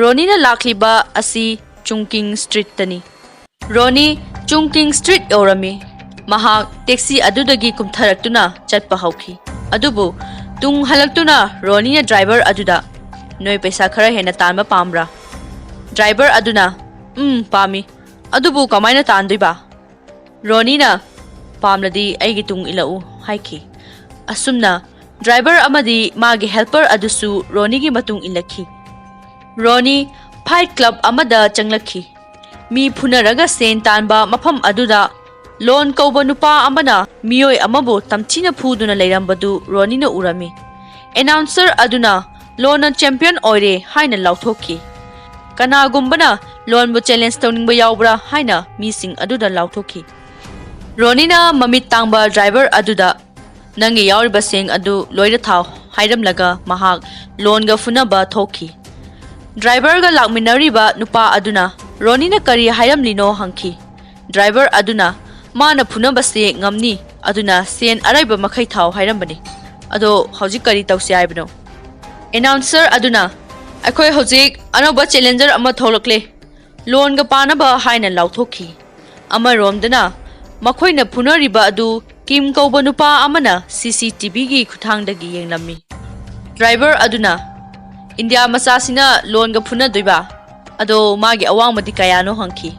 ꯔꯣꯅꯤꯅ ꯂꯥꯛꯂꯤꯕ ꯑꯁꯤ ꯆꯨꯡꯀꯤꯡ ꯁ꯭ꯇ꯭ꯔꯤꯠꯇꯅꯤ꯫ ꯔꯣꯅꯤ ꯆꯨꯡꯀꯤꯡ ꯁ꯭ꯇ꯭ꯔꯤꯠ ꯌꯧꯔꯝꯃꯤ꯫ ꯃꯍꯥꯛ ꯇꯦꯛꯁꯤ ꯑꯗꯨꯗꯒꯤ ꯀꯨꯝꯊꯔꯛꯇꯨꯅ ꯆꯠꯄ ꯍꯧꯈꯤ꯫ ꯑꯗꯨꯕꯨ ꯇꯨꯡ ꯍꯜꯂꯛꯇꯨꯅ ꯔꯣꯅꯤꯅ ꯗ꯭ꯔꯥꯏꯚꯔ ꯑꯗꯨꯗ, "ꯅꯣꯏ ꯄꯩꯁꯥ ꯈꯔ ꯍꯦꯟꯅ ꯇꯥꯟꯕ ꯄꯥꯝꯕ꯭ꯔꯥ?" ꯗ꯭ꯔꯥꯏꯚꯔ ꯑꯗꯨꯅ, "ꯎꯝ, ꯄꯥꯝꯃꯤ꯫ ꯑꯗꯨꯕꯨ ꯀꯃꯥꯏꯅ ꯇꯥꯟꯗꯣꯏꯕ?" ꯔꯣꯅꯤꯅ, "ꯄꯥꯝꯂꯗꯤ ꯑꯩꯒꯤ ꯇꯨꯡ ꯏꯜꯂꯛꯎ" ꯍꯥꯏꯈꯤ꯫ ꯑꯁꯨꯝꯅ ꯗ꯭ꯔꯥꯏꯚꯔ ꯑꯃꯗꯤ ꯃꯥꯒꯤ ꯍꯦꯜꯄꯔ ꯑꯗꯨꯁꯨ ꯔꯣꯅꯤꯒꯤ ꯃꯇꯨꯡ ꯏꯜꯂꯛꯈꯤ꯫ ꯔꯣꯅꯤ ꯐꯥꯏꯠ ꯀ꯭ꯂꯕ ꯑꯃꯗ ꯆꯪꯂꯛꯈꯤ꯫ ꯃꯤ ꯐꯨꯅꯔꯒ ꯁꯦꯟ ꯇꯥꯟꯕ ꯃꯐꯝ ꯑꯗꯨꯗ ꯂꯣꯟ ꯀꯧꯕ ꯅꯨꯄꯥ ꯑꯃꯅ ꯃꯤꯑꯣꯏ ꯑꯃꯕꯨ ꯇꯝꯊꯤꯅ ꯐꯨꯗꯨꯅ ꯂꯩꯔꯝꯕꯗꯨ ꯔꯣꯅꯤꯅ ꯎꯔꯝꯃꯤ꯫ ꯑꯦꯅꯥꯎꯟꯁꯔ ꯑꯗꯨꯅ, "ꯂꯣꯟꯅ ꯆꯦꯝꯄꯤꯌꯟ ꯑꯣꯏꯔꯦ" ꯍꯥꯏꯅ ꯂꯥꯎꯊꯣꯛꯈꯤ꯫ "ꯀꯅꯥꯒꯨꯝꯕꯅ ꯂꯣꯟꯕꯨ ꯆꯦꯂꯦꯟꯖ ꯇꯧꯅꯤꯡꯕ ꯌꯥꯎꯕ꯭ꯔꯥ?" ꯍꯥꯏꯅ ꯃꯤꯁꯤꯡ ꯑꯗꯨꯗ ꯂꯥꯎꯊꯣꯛꯈꯤ꯫ ꯔꯣꯅꯤꯅ ꯃꯃꯤꯠ ꯇꯥꯡꯕ ꯗ꯭ꯔꯥꯏꯚꯔ ꯑꯗꯨꯗ, "ꯅꯪꯒꯤ ꯌꯥꯎꯔꯤꯕ ꯁꯦꯟ ꯑꯗꯨ ꯂꯣꯏꯅ ꯊꯥꯎ" ꯍꯥꯏꯔꯝꯂꯒ ꯃꯍꯥꯛ ꯂꯣꯟꯒ ꯐꯨꯅꯕ ꯊꯣꯛꯈꯤ꯫ ꯗ꯭ꯔꯥꯏꯚꯔꯒ ꯂꯥꯛꯃꯤꯟꯅꯔꯤꯕ ꯅꯨꯄꯥ ꯑꯗꯨꯅ ꯔꯣꯅꯤꯅ ꯀꯔꯤ ꯍꯥꯏꯔꯝꯂꯤꯅꯣ ꯍꯪꯈꯤ꯫ ꯗ꯭ꯔꯥꯏꯚꯔ ꯑꯗꯨꯅ, "ꯃꯥꯅ ꯐꯨꯅꯕꯁꯦ ꯉꯝꯅꯤ, ꯑꯗꯨꯅ ꯁꯦꯟ ꯑꯔꯩꯕ ꯃꯈꯩ ꯊꯥꯎ" ꯍꯥꯏꯔꯝꯕꯅꯤ꯫ "ꯑꯗꯣ ꯍꯧꯖꯤꯛ ꯀꯔꯤ ꯇꯧꯁꯤ ꯍꯥꯏꯕꯅꯣ?" ꯑꯦꯅꯥꯎꯟꯁꯔ ꯑꯗꯨꯅ, "ꯑꯩꯈꯣꯏ ꯍꯧꯖꯤꯛ ꯑꯅꯧꯕ ꯆꯦꯂꯦꯟꯖꯔ ꯑꯃ ꯊꯣꯛꯂꯛꯂꯦ, ꯂꯣꯟꯒ ꯄꯥꯅꯕ" ꯍꯥꯏꯅ ꯂꯥꯎꯊꯣꯛꯈꯤ꯫ ꯑꯃꯔꯣꯝꯗꯅ ꯃꯈꯣꯏꯅ ꯐꯨꯅꯔꯤꯕ ꯑꯗꯨ ꯀꯤꯝ ꯀꯧꯕ ꯅꯨꯄꯥ ꯑꯃꯅ ꯁꯤ ꯁꯤ ꯇꯤ ꯚꯤꯒꯤ ꯈꯨꯠꯊꯥꯡꯗꯒꯤ ꯌꯦꯡꯂꯝꯃꯤ꯫ ꯗ꯭ꯔꯥꯏꯚꯔ ꯑꯗꯨꯅ, "ꯏꯟꯗꯤꯌꯥ ꯃꯆꯥꯁꯤꯅ ꯂꯣꯟꯒ ꯐꯨꯅꯗꯣꯏꯕ? ꯑꯗꯣ ꯃꯥꯒꯤ ꯑꯋꯥꯡꯕꯗꯤ ꯀꯌꯥꯅꯣ?" ꯍꯪꯈꯤ꯫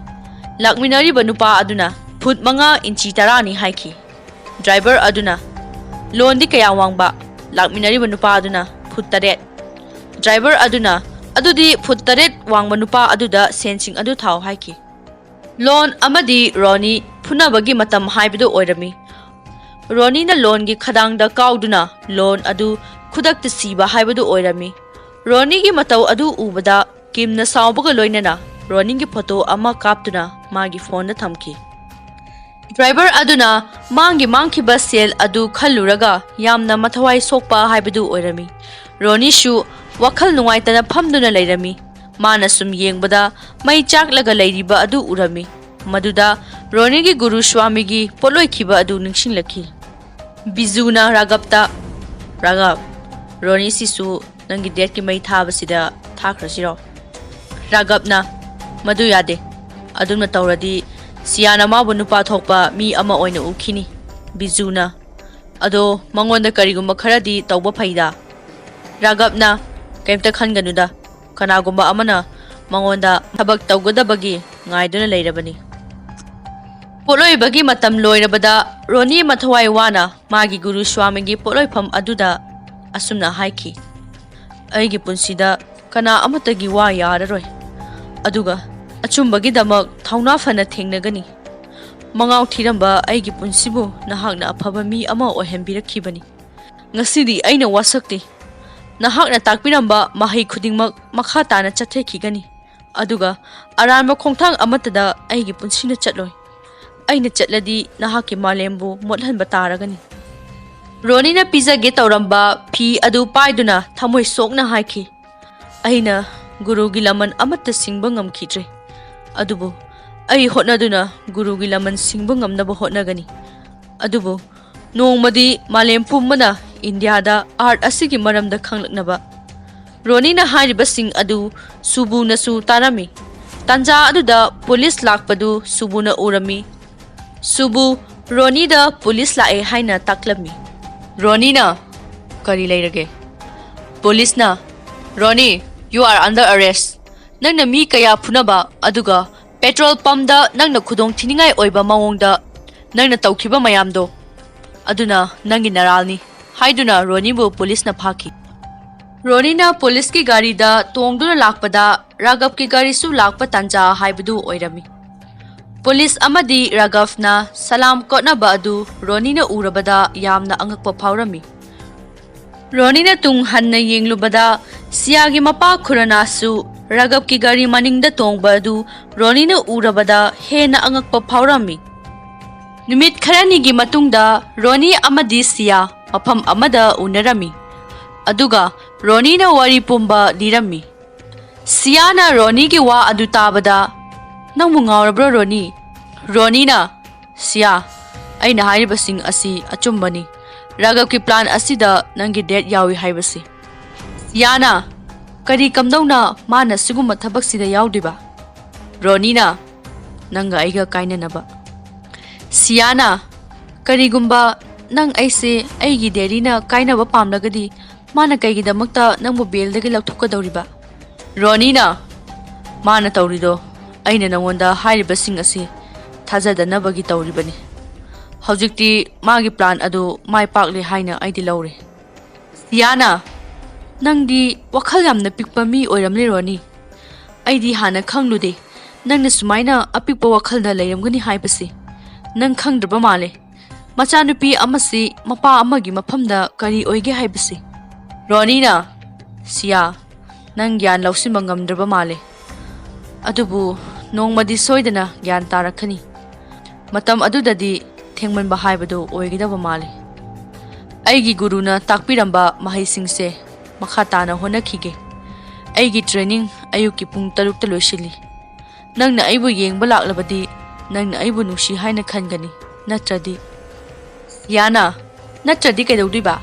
ꯂꯥꯛꯃꯤꯟꯅꯔꯤꯕ ꯅꯨꯄꯥ ꯑꯗꯨꯅ, "ꯐꯨꯠ ꯃꯉꯥ ꯏꯟꯆꯤ ꯇꯔꯥꯅꯤ" ꯍꯥꯏꯈꯤ꯫ ꯗ꯭ꯔꯥꯏꯚꯔ ꯑꯗꯨꯅ, "ꯂꯣꯟꯗꯤ ꯀꯌꯥ ꯋꯥꯡꯕ?" ꯂꯥꯛꯃꯤꯟꯅꯔꯤꯕ ꯅꯨꯄꯥ ꯑꯗꯨꯅ, "ꯐꯨꯠ ꯇꯔꯦꯠ"꯫ ꯗ꯭ꯔꯥꯏꯚꯔ ꯑꯗꯨꯅ, "ꯑꯗꯨꯗꯤ ꯐꯨꯠ ꯇꯔꯦꯠ ꯋꯥꯡꯕ ꯅꯨꯄꯥ ꯑꯗꯨꯗ ꯁꯦꯟꯁꯤꯡ ꯑꯗꯨ ꯊꯥꯎ" ꯍꯥꯏꯈꯤ꯫ ꯂꯣꯟ ꯑꯃꯗꯤ ꯔꯣꯅꯤ ꯐꯨꯅꯕꯒꯤ ꯃꯇꯝ ꯍꯥꯏꯕꯗꯨ ꯑꯣꯏꯔꯝꯃꯤ꯫ ꯔꯣꯅꯤꯅ ꯂꯣꯟꯒꯤ ꯈꯗꯥꯡꯗ ꯀꯥꯎꯗꯨꯅ ꯂꯣꯟ ꯑꯗꯨ ꯈꯨꯗꯛꯇ ꯁꯤꯕ ꯍꯥꯏꯕꯗꯨ ꯑꯣꯏꯔꯝꯃꯤ꯫ ꯔꯣꯅꯤꯒꯤ ꯃꯇꯧ ꯑꯗꯨ ꯎꯕꯗ ꯀꯤꯝꯅ ꯁꯥꯎꯕꯒ ꯂꯣꯏꯅꯅ ꯔꯣꯅꯤꯒꯤ ꯐꯣꯇꯣ ꯑꯃ ꯀꯥꯞꯇꯨꯅ ꯃꯥꯒꯤ ꯐꯣꯟꯗ ꯊꯝꯈꯤ꯫ ꯗ꯭ꯔꯥꯏꯚꯔ ꯑꯗꯨꯅ ꯃꯥꯡꯒꯤ ꯃꯥꯡꯈꯤꯕ ꯁꯦꯜ ꯑꯗꯨ ꯈꯜꯂꯨꯔꯒ ꯌꯥꯝꯅ ꯃꯊꯋꯥꯏ ꯁꯣꯛꯄ ꯍꯥꯏꯕꯗꯨ ꯑꯣꯏꯔꯝꯃꯤ꯫ ꯔꯣꯅꯤꯁꯨ ꯋꯥꯈꯜ ꯅꯨꯡꯉꯥꯏꯇꯅ ꯐꯝꯗꯨꯅ ꯂꯩꯔꯝꯃꯤ꯫ ꯃꯥꯅ ꯁꯨꯝ ꯌꯦꯡꯕꯗ ꯃꯩ ꯆꯥꯛꯂꯒ ꯂꯩꯔꯤꯕ ꯑꯗꯨ ꯎꯔꯝꯃꯤ꯫ ꯃꯗꯨꯗ ꯔꯣꯅꯤꯒꯤ ꯒꯨꯔꯨ ꯁ꯭ꯋꯥꯃꯤꯒꯤ ꯄꯣꯠꯂꯣꯏꯈꯤꯕ ꯑꯗꯨ ꯅꯤꯡꯁꯤꯡꯂꯛꯈꯤ꯫ ꯕꯤꯖꯨꯅ ꯔꯥꯒꯞꯇ, "ꯔꯥꯒꯞ, ꯔꯣꯅꯤꯁꯤꯁꯨ ꯅꯪꯒꯤ ꯗꯦꯠꯀꯤ ꯃꯩ ꯊꯥꯕꯁꯤꯗ ꯊꯥꯈ꯭ꯔꯁꯤꯔꯣ?" ꯔꯥꯒꯞꯅ, "ꯃꯗꯨ ꯌꯥꯗꯦ꯫ ꯑꯗꯨꯝꯅ ꯇꯧꯔꯗꯤ ꯁꯤꯌꯥꯅ ꯃꯥꯕꯨ ꯅꯨꯄꯥ ꯊꯣꯛꯄ ꯃꯤ ꯑꯃ ꯑꯣꯏꯅ ꯎꯈꯤꯅꯤ꯫" ꯕꯤꯖꯨꯅ, "ꯑꯗꯣ ꯃꯉꯣꯟꯗ ꯀꯔꯤꯒꯨꯝꯕ ꯈꯔꯗꯤ ꯇꯧꯕ ꯐꯩꯗ꯫" ꯔꯥꯒꯞꯅ, "ꯀꯩꯝꯇ ꯈꯟꯒꯅꯨꯗ, ꯀꯅꯥꯒꯨꯝꯕ ꯑꯃꯅ ꯃꯉꯣꯟꯗ ꯊꯕꯛ ꯇꯧꯒꯗꯕꯒꯤ ꯉꯥꯏꯗꯨꯅ ꯂꯩꯔꯕꯅꯤ꯫" ꯄꯣꯠꯂꯣꯏꯕꯒꯤ ꯃꯇꯝ ꯂꯣꯏꯔꯕꯗ ꯔꯣꯅꯤ ꯃꯊꯋꯥꯏ ꯋꯥꯅ ꯃꯥꯒꯤ ꯒꯨꯔꯨ ꯁ꯭ꯋꯥꯃꯤꯒꯤ ꯄꯣꯠꯂꯣꯏꯐꯝ ꯑꯗꯨꯗ ꯑꯁꯨꯝꯅ ꯍꯥꯏꯈꯤ, "ꯑꯩꯒꯤ ꯄꯨꯟꯁꯤꯗ ꯀꯅꯥ ꯑꯃꯠꯇꯒꯤ ꯋꯥ ꯌꯥꯔꯔꯣꯏ, ꯑꯗꯨꯒ ꯑꯆꯨꯝꯕꯒꯤꯗꯃꯛ ꯊꯧꯅꯥ ꯐꯅ ꯊꯦꯡꯅꯒꯅꯤ꯫ ꯃꯉꯥꯎ ꯊꯤꯔꯝꯕ ꯑꯩꯒꯤ ꯄꯨꯟꯁꯤꯕꯨ ꯅꯍꯥꯛꯅ ꯑꯐꯕ ꯃꯤ ꯑꯃ ꯑꯣꯏꯍꯟꯕꯤꯔꯛꯈꯤꯕꯅꯤ꯫ ꯉꯁꯤꯗꯤ ꯑꯩꯅ ꯋꯥꯁꯛꯇꯦ꯫ ꯅꯍꯥꯛꯅ ꯇꯥꯛꯄꯤꯔꯝꯕ ꯃꯍꯩ ꯈꯨꯗꯤꯡꯃꯛ ꯃꯈꯥ ꯇꯥꯅ ꯆꯠꯊꯈꯤꯒꯅꯤ, ꯑꯗꯨꯒ ꯑꯔꯥꯟꯕ ꯈꯣꯡꯊꯥꯡ ꯑꯃꯠꯇꯗ ꯑꯩꯒꯤ ꯄꯨꯟꯁꯤꯅ ꯆꯠꯂꯣꯏ꯫ ꯑꯩꯅ ꯆꯠꯂꯗꯤ ꯅꯍꯥꯛꯀꯤ ꯃꯥꯂꯦꯝꯕꯨ ꯃꯣꯠꯍꯟꯕ ꯇꯥꯔꯒꯅꯤ꯫" ꯔꯣꯅꯤꯅ ꯄꯤꯖꯒꯦ ꯇꯧꯔꯝꯕ ꯐꯤ ꯑꯗꯨ ꯄꯥꯏꯗꯨꯅ ꯊꯃꯣꯏ ꯁꯣꯛꯅ ꯍꯥꯏꯈꯤ, "ꯑꯩꯅ ꯒꯨꯔꯨꯒꯤ ꯂꯃꯟ ꯑꯃꯠꯇ ꯁꯤꯡꯕ ꯉꯝꯈꯤꯗ꯭ꯔꯦ, ꯑꯗꯨꯕꯨ ꯑꯩ ꯍꯣꯠꯅꯗꯨꯅ ꯒꯨꯔꯨꯒꯤ ꯂꯃꯟ ꯁꯤꯡꯕ ꯉꯝꯅꯕ ꯍꯣꯠꯅꯒꯅꯤ꯫ ꯑꯗꯨꯕꯨ ꯅꯣꯡꯃꯗꯤ ꯃꯥꯂꯦꯝ ꯄꯨꯝꯕꯅ ꯏꯟꯗꯤꯌꯥꯗ ꯑꯥꯔꯠ ꯑꯁꯤꯒꯤ ꯃꯔꯝꯗ ꯈꯪꯂꯛꯅꯕ꯫" ꯔꯣꯅꯤꯅ ꯍꯥꯏꯔꯤꯕꯁꯤꯡ ꯑꯗꯨ ꯁꯨꯕꯨꯅꯁꯨ ꯇꯥꯔꯝꯃꯤ꯫ ꯇꯥꯟꯖꯥ ꯑꯗꯨꯗ ꯄꯨꯂꯤꯁ ꯂꯥꯛꯄꯗꯨ ꯁꯨꯕꯨꯅ ꯎꯔꯝꯃꯤ꯫ ꯁꯨꯕꯨ ꯔꯣꯅꯤꯗ ꯄꯨꯂꯤꯁ ꯂꯥꯛꯑꯦ ꯍꯥꯏꯅ ꯇꯥꯛꯂꯝꯃꯤ꯫ ꯔꯣꯅꯤꯅ, "ꯀꯔꯤ ꯂꯩꯔꯒꯦ?" ꯄꯨꯂꯤꯁꯅ, "ꯔꯣꯅꯤ, you are under arrest꯫ ꯅꯪꯅ ꯃꯤ ꯀꯌꯥ ꯐꯨꯅꯕ, ꯑꯗꯨꯒ ꯄꯦꯇ꯭ꯔꯣꯜ ꯄꯝꯗ ꯅꯪꯅ ꯈꯨꯗꯣꯡ ꯊꯤꯅꯤꯡꯉꯥꯏ ꯑꯣꯏꯕ ꯃꯑꯣꯡꯗ ꯅꯪꯅ ꯇꯧꯈꯤꯕ ꯃꯌꯥꯝꯗꯣ, ꯑꯗꯨꯅ ꯅꯪꯒꯤ ꯅꯔꯥꯜꯅꯤ" ꯍꯥꯏꯗꯨꯅ ꯔꯣꯅꯤꯕꯨ ꯄꯨꯂꯤꯁꯅ ꯐꯥꯈꯤ꯫ ꯔꯣꯅꯤꯅ ꯄꯨꯂꯤꯁꯀꯤ ꯒꯥꯔꯤꯗ ꯇꯣꯡꯗꯨꯅ ꯂꯥꯛꯄꯗ ꯔꯥꯒꯕꯀꯤ ꯒꯥꯔꯤꯁꯨ ꯂꯥꯛꯄ ꯇꯥꯟꯖꯥ ꯍꯥꯏꯕꯗꯨ ꯑꯣꯏꯔꯝꯃꯤ꯫ ꯄꯨꯂꯤꯁ ꯑꯃꯗꯤ ꯔꯥꯒꯕꯅ ꯁꯂꯥꯝ ꯀꯣꯠꯅꯕ ꯑꯗꯨ ꯔꯣꯅꯤꯅ ꯎꯔꯕꯗ ꯌꯥꯝꯅ ꯑꯉꯛꯄ ꯐꯥꯎꯔꯝꯃꯤ꯫ ꯔꯣꯅꯤꯅ ꯇꯨꯡ ꯍꯟꯅ ꯌꯦꯡꯂꯨꯕꯗ ꯁꯤꯌꯥꯒꯤ ꯃꯄꯥ ꯈꯨꯔꯅꯥꯁꯨ ꯔꯥꯒꯕꯀꯤ ꯒꯥꯔꯤ ꯃꯅꯤꯡꯗ ꯇꯣꯡꯕ ꯑꯗꯨ ꯔꯣꯅꯤꯅ ꯎꯔꯕꯗ ꯍꯦꯟꯅ ꯑꯉꯛꯄ ꯐꯥꯎꯔꯝꯃꯤ꯫ ꯅꯨꯃꯤꯠ ꯈꯔꯅꯤꯒꯤ ꯃꯇꯨꯡꯗ ꯔꯣꯅꯤ ꯑꯃꯗꯤ ꯁꯤꯌꯥ ꯃꯐꯝ ꯑꯃꯗ ꯎꯅꯔꯝꯃꯤ, ꯑꯗꯨꯒ ꯔꯣꯅꯤꯅ ꯋꯥꯔꯤ ꯄꯨꯝꯕ ꯂꯤꯔꯝꯃꯤ꯫ ꯁꯤꯌꯥꯅ ꯔꯣꯅꯤꯒꯤ ꯋꯥ ꯑꯗꯨ ꯇꯥꯕꯗ, "ꯅꯪꯕꯨ ꯉꯥꯎꯔꯕ꯭ꯔꯣ, ꯔꯣꯅꯤ?" ꯔꯣꯅꯤꯅ, "ꯁꯤꯌꯥ, ꯑꯩꯅ ꯍꯥꯏꯔꯤꯕꯁꯤꯡ ꯑꯁꯤ ꯑꯆꯨꯝꯕꯅꯤ꯫ ꯔꯥꯒꯕꯀꯤ ꯄ꯭ꯂꯥꯟ ꯑꯁꯤꯗ ꯅꯪꯒꯤ ꯗꯦꯠ ꯌꯥꯎꯏ ꯍꯥꯏꯕꯁꯤ꯫" ꯁꯤꯌꯥꯅ, "ꯀꯔꯤ ꯀꯝꯗꯧꯅ ꯃꯥꯅ ꯁꯤꯒꯨꯝꯕ ꯊꯕꯛꯁꯤꯗ ꯌꯥꯎꯗꯣꯏꯕ?" ꯔꯣꯅꯤꯅ, "ꯅꯪꯒ ꯑꯩꯒ ꯀꯥꯏꯅꯅꯕ꯫" ꯁꯤꯌꯥꯅ, "ꯀꯔꯤꯒꯨꯝꯕ ꯅꯪ ꯑꯩꯁꯦ ꯑꯩꯒꯤ ꯗꯦꯗꯤꯅ ꯀꯥꯏꯅꯕ ꯄꯥꯝꯂꯒꯗꯤ ꯃꯥꯅ ꯀꯩꯒꯤꯗꯃꯛꯇ ꯅꯪꯕꯨ ꯕꯦꯜꯗꯒꯤ ꯂꯧꯊꯣꯛꯀꯗꯧꯔꯤꯕ?" ꯔꯣꯅꯤꯅ, "ꯃꯥꯅ ꯇꯧꯔꯤꯗꯣ ꯑꯩꯅ ꯅꯉꯣꯟꯗ ꯍꯥꯏꯔꯤꯕꯁꯤꯡ ꯑꯁꯤ ꯊꯥꯖꯗꯅꯕꯒꯤ ꯇꯧꯔꯤꯕꯅꯤ꯫ ꯍꯧꯖꯤꯛꯇꯤ ꯃꯥꯒꯤ ꯄ꯭ꯂꯥꯟ ꯑꯗꯨ ꯃꯥꯏ ꯄꯥꯛꯂꯦ ꯍꯥꯏꯅ ꯑꯩꯗꯤ ꯂꯧꯔꯦ꯫" ꯁꯤꯌꯥꯅ, "ꯅꯪꯗꯤ ꯋꯥꯈꯜ ꯌꯥꯝꯅ ꯄꯤꯛꯄ ꯃꯤ ꯑꯣꯏꯔꯝꯂꯦ, ꯔꯣꯅꯤ꯫ ꯑꯩꯗꯤ ꯍꯥꯟꯅ ꯈꯪꯂꯨꯗꯦ ꯅꯪꯅ ꯁꯨꯃꯥꯏꯅ ꯑꯄꯤꯛꯄ ꯋꯥꯈꯜꯗ ꯂꯩꯔꯝꯒꯅꯤ ꯍꯥꯏꯕꯁꯤ꯫ ꯅꯪ ꯈꯪꯗ꯭ꯔꯕ ꯃꯥꯜꯂꯦ꯫ ꯃꯆꯥꯅꯨꯄꯤ ꯑꯃꯁꯤ ꯃꯄꯥ ꯑꯃꯒꯤ ꯃꯐꯝꯗ ꯀꯔꯤ ꯑꯣꯏꯒꯦ ꯍꯥꯏꯕꯁꯤ꯫" ꯔꯣꯅꯤꯅ, "ꯁꯤꯌꯥ, ꯅꯪ ꯒ꯭ꯌꯥꯟ ꯂꯧꯁꯤꯟꯕ ꯉꯝꯗ꯭ꯔꯕ ꯃꯥꯜꯂꯦ꯫ ꯑꯗꯨꯕꯨ ꯅꯣꯡꯃꯗꯤ ꯁꯣꯏꯗꯅ ꯒ꯭ꯌꯥꯟ ꯇꯥꯔꯛꯀꯅꯤ꯫ ꯃꯇꯝ ꯑꯗꯨꯗꯗꯤ ꯊꯦꯡꯃꯟꯕ ꯍꯥꯏꯕꯗꯨ ꯑꯣꯏꯒꯗꯕ ꯃꯥꯜꯂꯤ꯫ ꯑꯩꯒꯤ ꯒꯨꯔꯨꯅ ꯇꯥꯛꯄꯤꯔꯝꯕ ꯃꯍꯩꯁꯤꯡꯁꯦ ꯃꯈꯥ ꯇꯥꯅ ꯍꯣꯠꯅꯈꯤꯒꯦ꯫ ꯑꯩꯒꯤ ꯇ꯭ꯔꯦꯅꯤꯡ ꯑꯌꯨꯛꯀꯤ ꯄꯨꯡ ꯇꯔꯨꯛꯇ ꯂꯣꯏꯁꯤꯜꯂꯤ꯫ ꯅꯪꯅ ꯑꯩꯕꯨ ꯌꯦꯡꯕ ꯂꯥꯛꯂꯕꯗꯤ ꯅꯪꯅ ꯑꯩꯕꯨ ꯅꯨꯡꯁꯤ ꯍꯥꯏꯅ ꯈꯟꯒꯅꯤ, ꯅꯠꯇ꯭ꯔꯗꯤ꯫" ꯁꯤꯌꯥꯅ, "ꯅꯠꯇ꯭ꯔꯗꯤ ꯀꯩꯗꯧꯗꯣꯏꯕ?"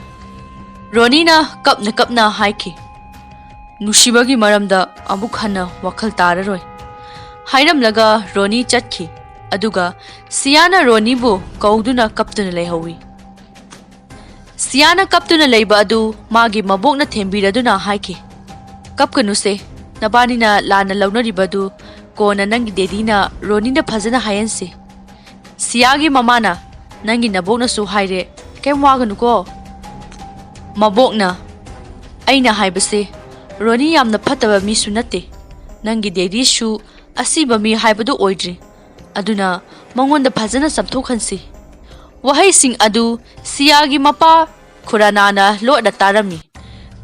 ꯔꯣꯅꯤꯅ ꯀꯞꯅ ꯀꯞꯅ ꯍꯥꯏꯈꯤ꯫ "ꯅꯨꯡꯁꯤꯕꯒꯤ ꯃꯔꯝꯗ ꯑꯃꯨꯛ ꯍꯟꯅ ꯋꯥꯈꯜ ꯇꯥꯔꯔꯣꯏ" ꯍꯥꯏꯔꯝꯂꯒ ꯔꯣꯅꯤ ꯆꯠꯈꯤ꯫ ꯑꯗꯨꯒ ꯁꯤꯌꯥꯅ ꯔꯣꯅꯤꯕꯨ ꯀꯧꯗꯨꯅ ꯀꯞꯇꯨꯅ ꯂꯩꯍꯧꯏ꯫ ꯁꯤꯌꯥꯅ ꯀꯞꯇꯨꯅ ꯂꯩꯕ ꯑꯗꯨ ꯃꯥꯒꯤ ꯃꯕꯣꯛꯅ ꯊꯦꯝꯕꯤꯔꯗꯨꯅ ꯍꯥꯏꯈꯤ, "ꯀꯞꯀꯅꯨꯁꯦ, ꯅꯕꯥꯅꯤꯅ ꯂꯥꯟꯅ ꯂꯧꯅꯔꯤꯕꯗꯨ ꯀꯣꯟꯅ ꯅꯪꯒꯤ ꯗꯦꯗꯤꯅ ꯔꯣꯅꯤꯗ ꯐꯖꯅ ꯍꯥꯏꯍꯟꯁꯤ꯫ ꯁꯤꯌꯥꯒꯤ ꯃꯃꯥꯅ, ꯅꯪꯒꯤ ꯅꯕꯣꯛꯅꯁꯨ ꯍꯥꯏꯔꯦ, ꯀꯩꯝ ꯋꯥꯒꯅꯨꯀꯣ꯫" ꯃꯕꯣꯛꯅ, "ꯑꯩꯅ ꯍꯥꯏꯕꯁꯦ, ꯔꯣꯅꯤ ꯌꯥꯝꯅ ꯐꯠꯇꯕ ꯃꯤꯁꯨ ꯅꯠꯇꯦ, ꯅꯪꯒꯤ ꯗꯦꯗꯤꯁꯨ ꯑꯁꯤꯕ ꯃꯤ ꯍꯥꯏꯕꯗꯨ ꯑꯣꯏꯗ꯭ꯔꯤ, ꯑꯗꯨꯅ ꯃꯉꯣꯟꯗ ꯐꯖꯅ ꯆꯥꯝꯊꯣꯛꯍꯟꯁꯤ꯫" ꯋꯥꯍꯩꯁꯤꯡ ꯑꯗꯨ ꯁꯤꯌꯥꯒꯤ ꯃꯄꯥ ꯈꯨꯔꯥꯅꯥꯅ ꯂꯣꯠꯅ ꯇꯥꯔꯝꯃꯤ꯫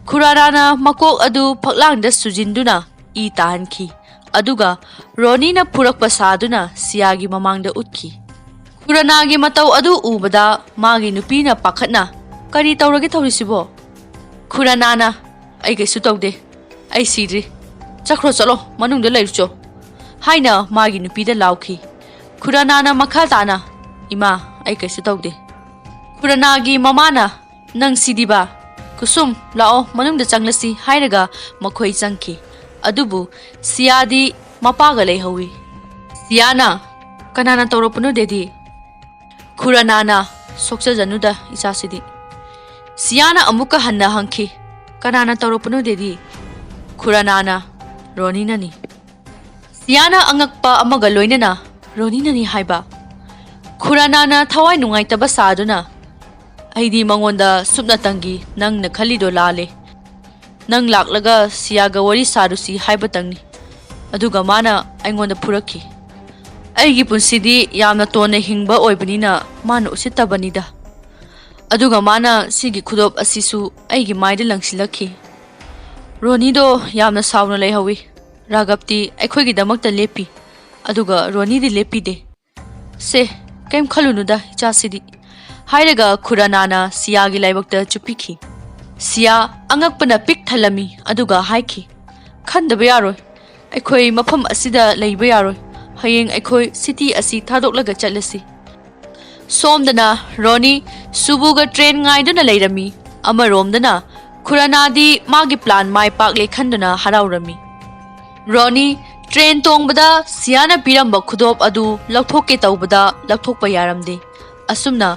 ꯈꯨꯔꯥꯅꯥꯅ ꯃꯀꯣꯛ ꯑꯗꯨ ꯐꯛꯂꯥꯡꯗ ꯁꯨꯖꯤꯟꯗꯨꯅ ꯏ ꯇꯥꯍꯟꯈꯤ, ꯑꯗꯨꯒ ꯔꯣꯅꯤꯅ ꯐꯨꯔꯛꯄ ꯁꯥꯗꯨꯅ ꯁꯤꯌꯥꯒꯤ ꯃꯃꯥꯡꯗ ꯎꯠꯈꯤ꯫ ꯈꯨꯔꯥꯅꯥꯒꯤ ꯃꯇꯧ ꯑꯗꯨ ꯎꯕꯗ ꯃꯥꯒꯤ ꯅꯨꯄꯤꯅ ꯄꯥꯈꯠꯅ, "ꯀꯔꯤ ꯇꯧꯔꯒꯦ ꯇꯧꯔꯤꯁꯤꯕꯣ?" ꯈꯨꯔꯥꯅꯥꯅ, "ꯑꯩ ꯀꯩꯁꯨ ꯇꯧꯗꯦ, ꯑꯩ ꯁꯤꯗ꯭ꯔꯤ, ꯆꯠꯈ꯭ꯔꯣ, ꯆꯠꯂꯣ, ꯃꯅꯨꯡꯗ ꯂꯩꯔꯨꯆꯣ" ꯍꯥꯏꯅ ꯃꯥꯒꯤ ꯅꯨꯄꯤꯗ ꯂꯥꯎꯈꯤ꯫ ꯈꯨꯔꯥꯅꯥꯅ ꯃꯈꯥ ꯇꯥꯅ, "ꯏꯃꯥ, ꯑꯩ ꯀꯩꯁꯨ ꯇꯧꯗꯦ꯫" ꯈꯨꯔꯥꯅꯥꯒꯤ ꯃꯃꯥꯅ, "ꯅꯪ ꯁꯤꯗꯤꯕ? ꯀꯨꯁꯨꯝ, ꯂꯥꯛꯑꯣ, ꯃꯅꯨꯡꯗ ꯆꯪꯂꯁꯤ" ꯍꯥꯏꯔꯒ ꯃꯈꯣꯏ ꯆꯪꯈꯤ꯫ ꯑꯗꯨꯕꯨ ꯁꯤꯌꯥꯗꯤ ꯃꯄꯥꯒ ꯂꯩꯍꯧꯏ꯫ ꯁꯤꯌꯥꯅ, "ꯀꯅꯥꯅ ꯇꯧꯔꯛꯄꯅꯣ, ꯗꯦꯗꯤ?" ꯈꯨꯔꯥꯅꯥꯅ, "ꯁꯣꯛꯆꯖꯅꯨꯗ, ꯏꯆꯥꯁꯤꯗꯤ꯫" ꯁꯤꯌꯥꯅ ꯑꯃꯨꯛꯀ ꯍꯟꯅ ꯍꯪꯈꯤ, "ꯀꯅꯥꯅ ꯇꯧꯔꯛꯄꯅꯣ, ꯗꯦꯗꯤ?" ꯈꯨꯔꯥꯅꯥꯅ, "ꯔꯣꯅꯤꯅꯅꯤ꯫" ꯁꯤꯌꯥꯅ ꯑꯉꯛꯄ ꯑꯃꯒ ꯂꯣꯏꯅꯅ, "ꯔꯣꯅꯤꯅꯅꯤ ꯍꯥꯏꯕ?" ꯈꯨꯔꯥꯅꯥꯅ ꯊꯋꯥꯏ ꯅꯨꯡꯉꯥꯏꯇꯕ ꯁꯥꯗꯨꯅ, "ꯑꯩꯗꯤ ꯃꯉꯣꯟꯗ ꯁꯨꯞꯅꯇꯪꯒꯤ ꯅꯪꯅ ꯈꯜꯂꯤꯗꯣ ꯂꯥꯜꯂꯦ꯫ ꯅꯪ ꯂꯥꯛꯂꯒ ꯁꯤꯌꯥꯒ ꯋꯥꯔꯤ ꯁꯥꯔꯨꯁꯤ ꯍꯥꯏꯕꯇꯪꯅꯤ꯫ ꯑꯗꯨꯒ ꯃꯥꯅ ꯑꯩꯉꯣꯟꯗ ꯐꯨꯔꯛꯈꯤ꯫ ꯑꯩꯒꯤ ꯄꯨꯟꯁꯤꯗꯤ ꯌꯥꯝꯅ ꯇꯣꯟꯅ ꯍꯤꯡꯕ ꯑꯣꯏꯕꯅꯤꯅ ꯃꯥꯅ ꯎꯁꯤꯠꯇꯕꯅꯤꯗ꯫ ꯑꯗꯨꯒ ꯃꯥꯅ ꯁꯤꯒꯤ ꯈꯨꯗꯣꯞ ꯑꯁꯤꯁꯨ ꯑꯩꯒꯤ ꯃꯥꯏꯗ ꯂꯪꯁꯤꯜꯂꯛꯈꯤ꯫" ꯔꯣꯅꯤꯗꯣ ꯌꯥꯝꯅ ꯁꯥꯎꯅ ꯂꯩꯍꯧꯏ꯫ ꯔꯥꯒꯞꯇꯤ ꯑꯩꯈꯣꯏꯒꯤꯗꯃꯛꯇ ꯂꯦꯞꯄꯤ, ꯑꯗꯨꯒ ꯔꯣꯅꯤꯗꯤ ꯂꯦꯞꯄꯤꯗꯦ꯫ "ꯁꯦ, ꯀꯩꯝ ꯈꯜꯂꯨꯅꯨꯗ, ꯏꯆꯥꯁꯤꯗꯤ," ꯍꯥꯏꯔꯒ ꯈꯨꯔꯥꯅꯥꯅ ꯁꯤꯌꯥꯒꯤ ꯂꯥꯏꯕꯛꯇ ꯆꯨꯞꯄꯤꯈꯤ꯫ ꯁꯤꯌꯥ ꯑꯉꯛꯄꯅ ꯄꯤꯛ ꯊꯜꯂꯝꯃꯤ, ꯑꯗꯨꯒ ꯍꯥꯏꯈꯤ, "ꯈꯟꯗꯕ ꯌꯥꯔꯣꯏ꯫ ꯑꯩꯈꯣꯏ ꯃꯐꯝ ꯑꯁꯤꯗ ꯂꯩꯕ ꯌꯥꯔꯣꯏ꯫ ꯍꯌꯦꯡ ꯑꯩꯈꯣꯏ ꯁꯤꯇꯤ ꯑꯁꯤ ꯊꯥꯗꯣꯛꯂꯒ ꯆꯠꯂꯁꯤ꯫" ꯁꯣꯝꯗꯅ ꯔꯣꯅꯤ ꯁꯨꯕꯨꯒ ꯇ꯭ꯔꯦꯟ ꯉꯥꯏꯗꯨꯅ ꯂꯩꯔꯝꯃꯤ꯫ ꯑꯃꯔꯣꯝꯗꯅ ꯈꯨꯔꯥꯅꯥꯗꯤ ꯃꯥꯒꯤ ꯄ꯭ꯂꯥꯟ ꯃꯥꯏ ꯄꯥꯛꯂꯦ ꯈꯟꯗꯨꯅ ꯍꯔꯥꯎꯔꯝꯃꯤ꯫ ꯔꯣꯅꯤ ꯇ꯭ꯔꯦꯟ ꯇꯣꯡꯕꯗ ꯁꯤꯌꯥꯅ ꯄꯤꯔꯝꯕ ꯈꯨꯗꯣꯞ ꯑꯗꯨ ꯂꯧꯊꯣꯛꯀꯦ ꯇꯧꯕꯗ ꯂꯧꯊꯣꯛꯄ ꯌꯥꯔꯝꯗꯦ꯫ ꯑꯁꯨꯝꯅ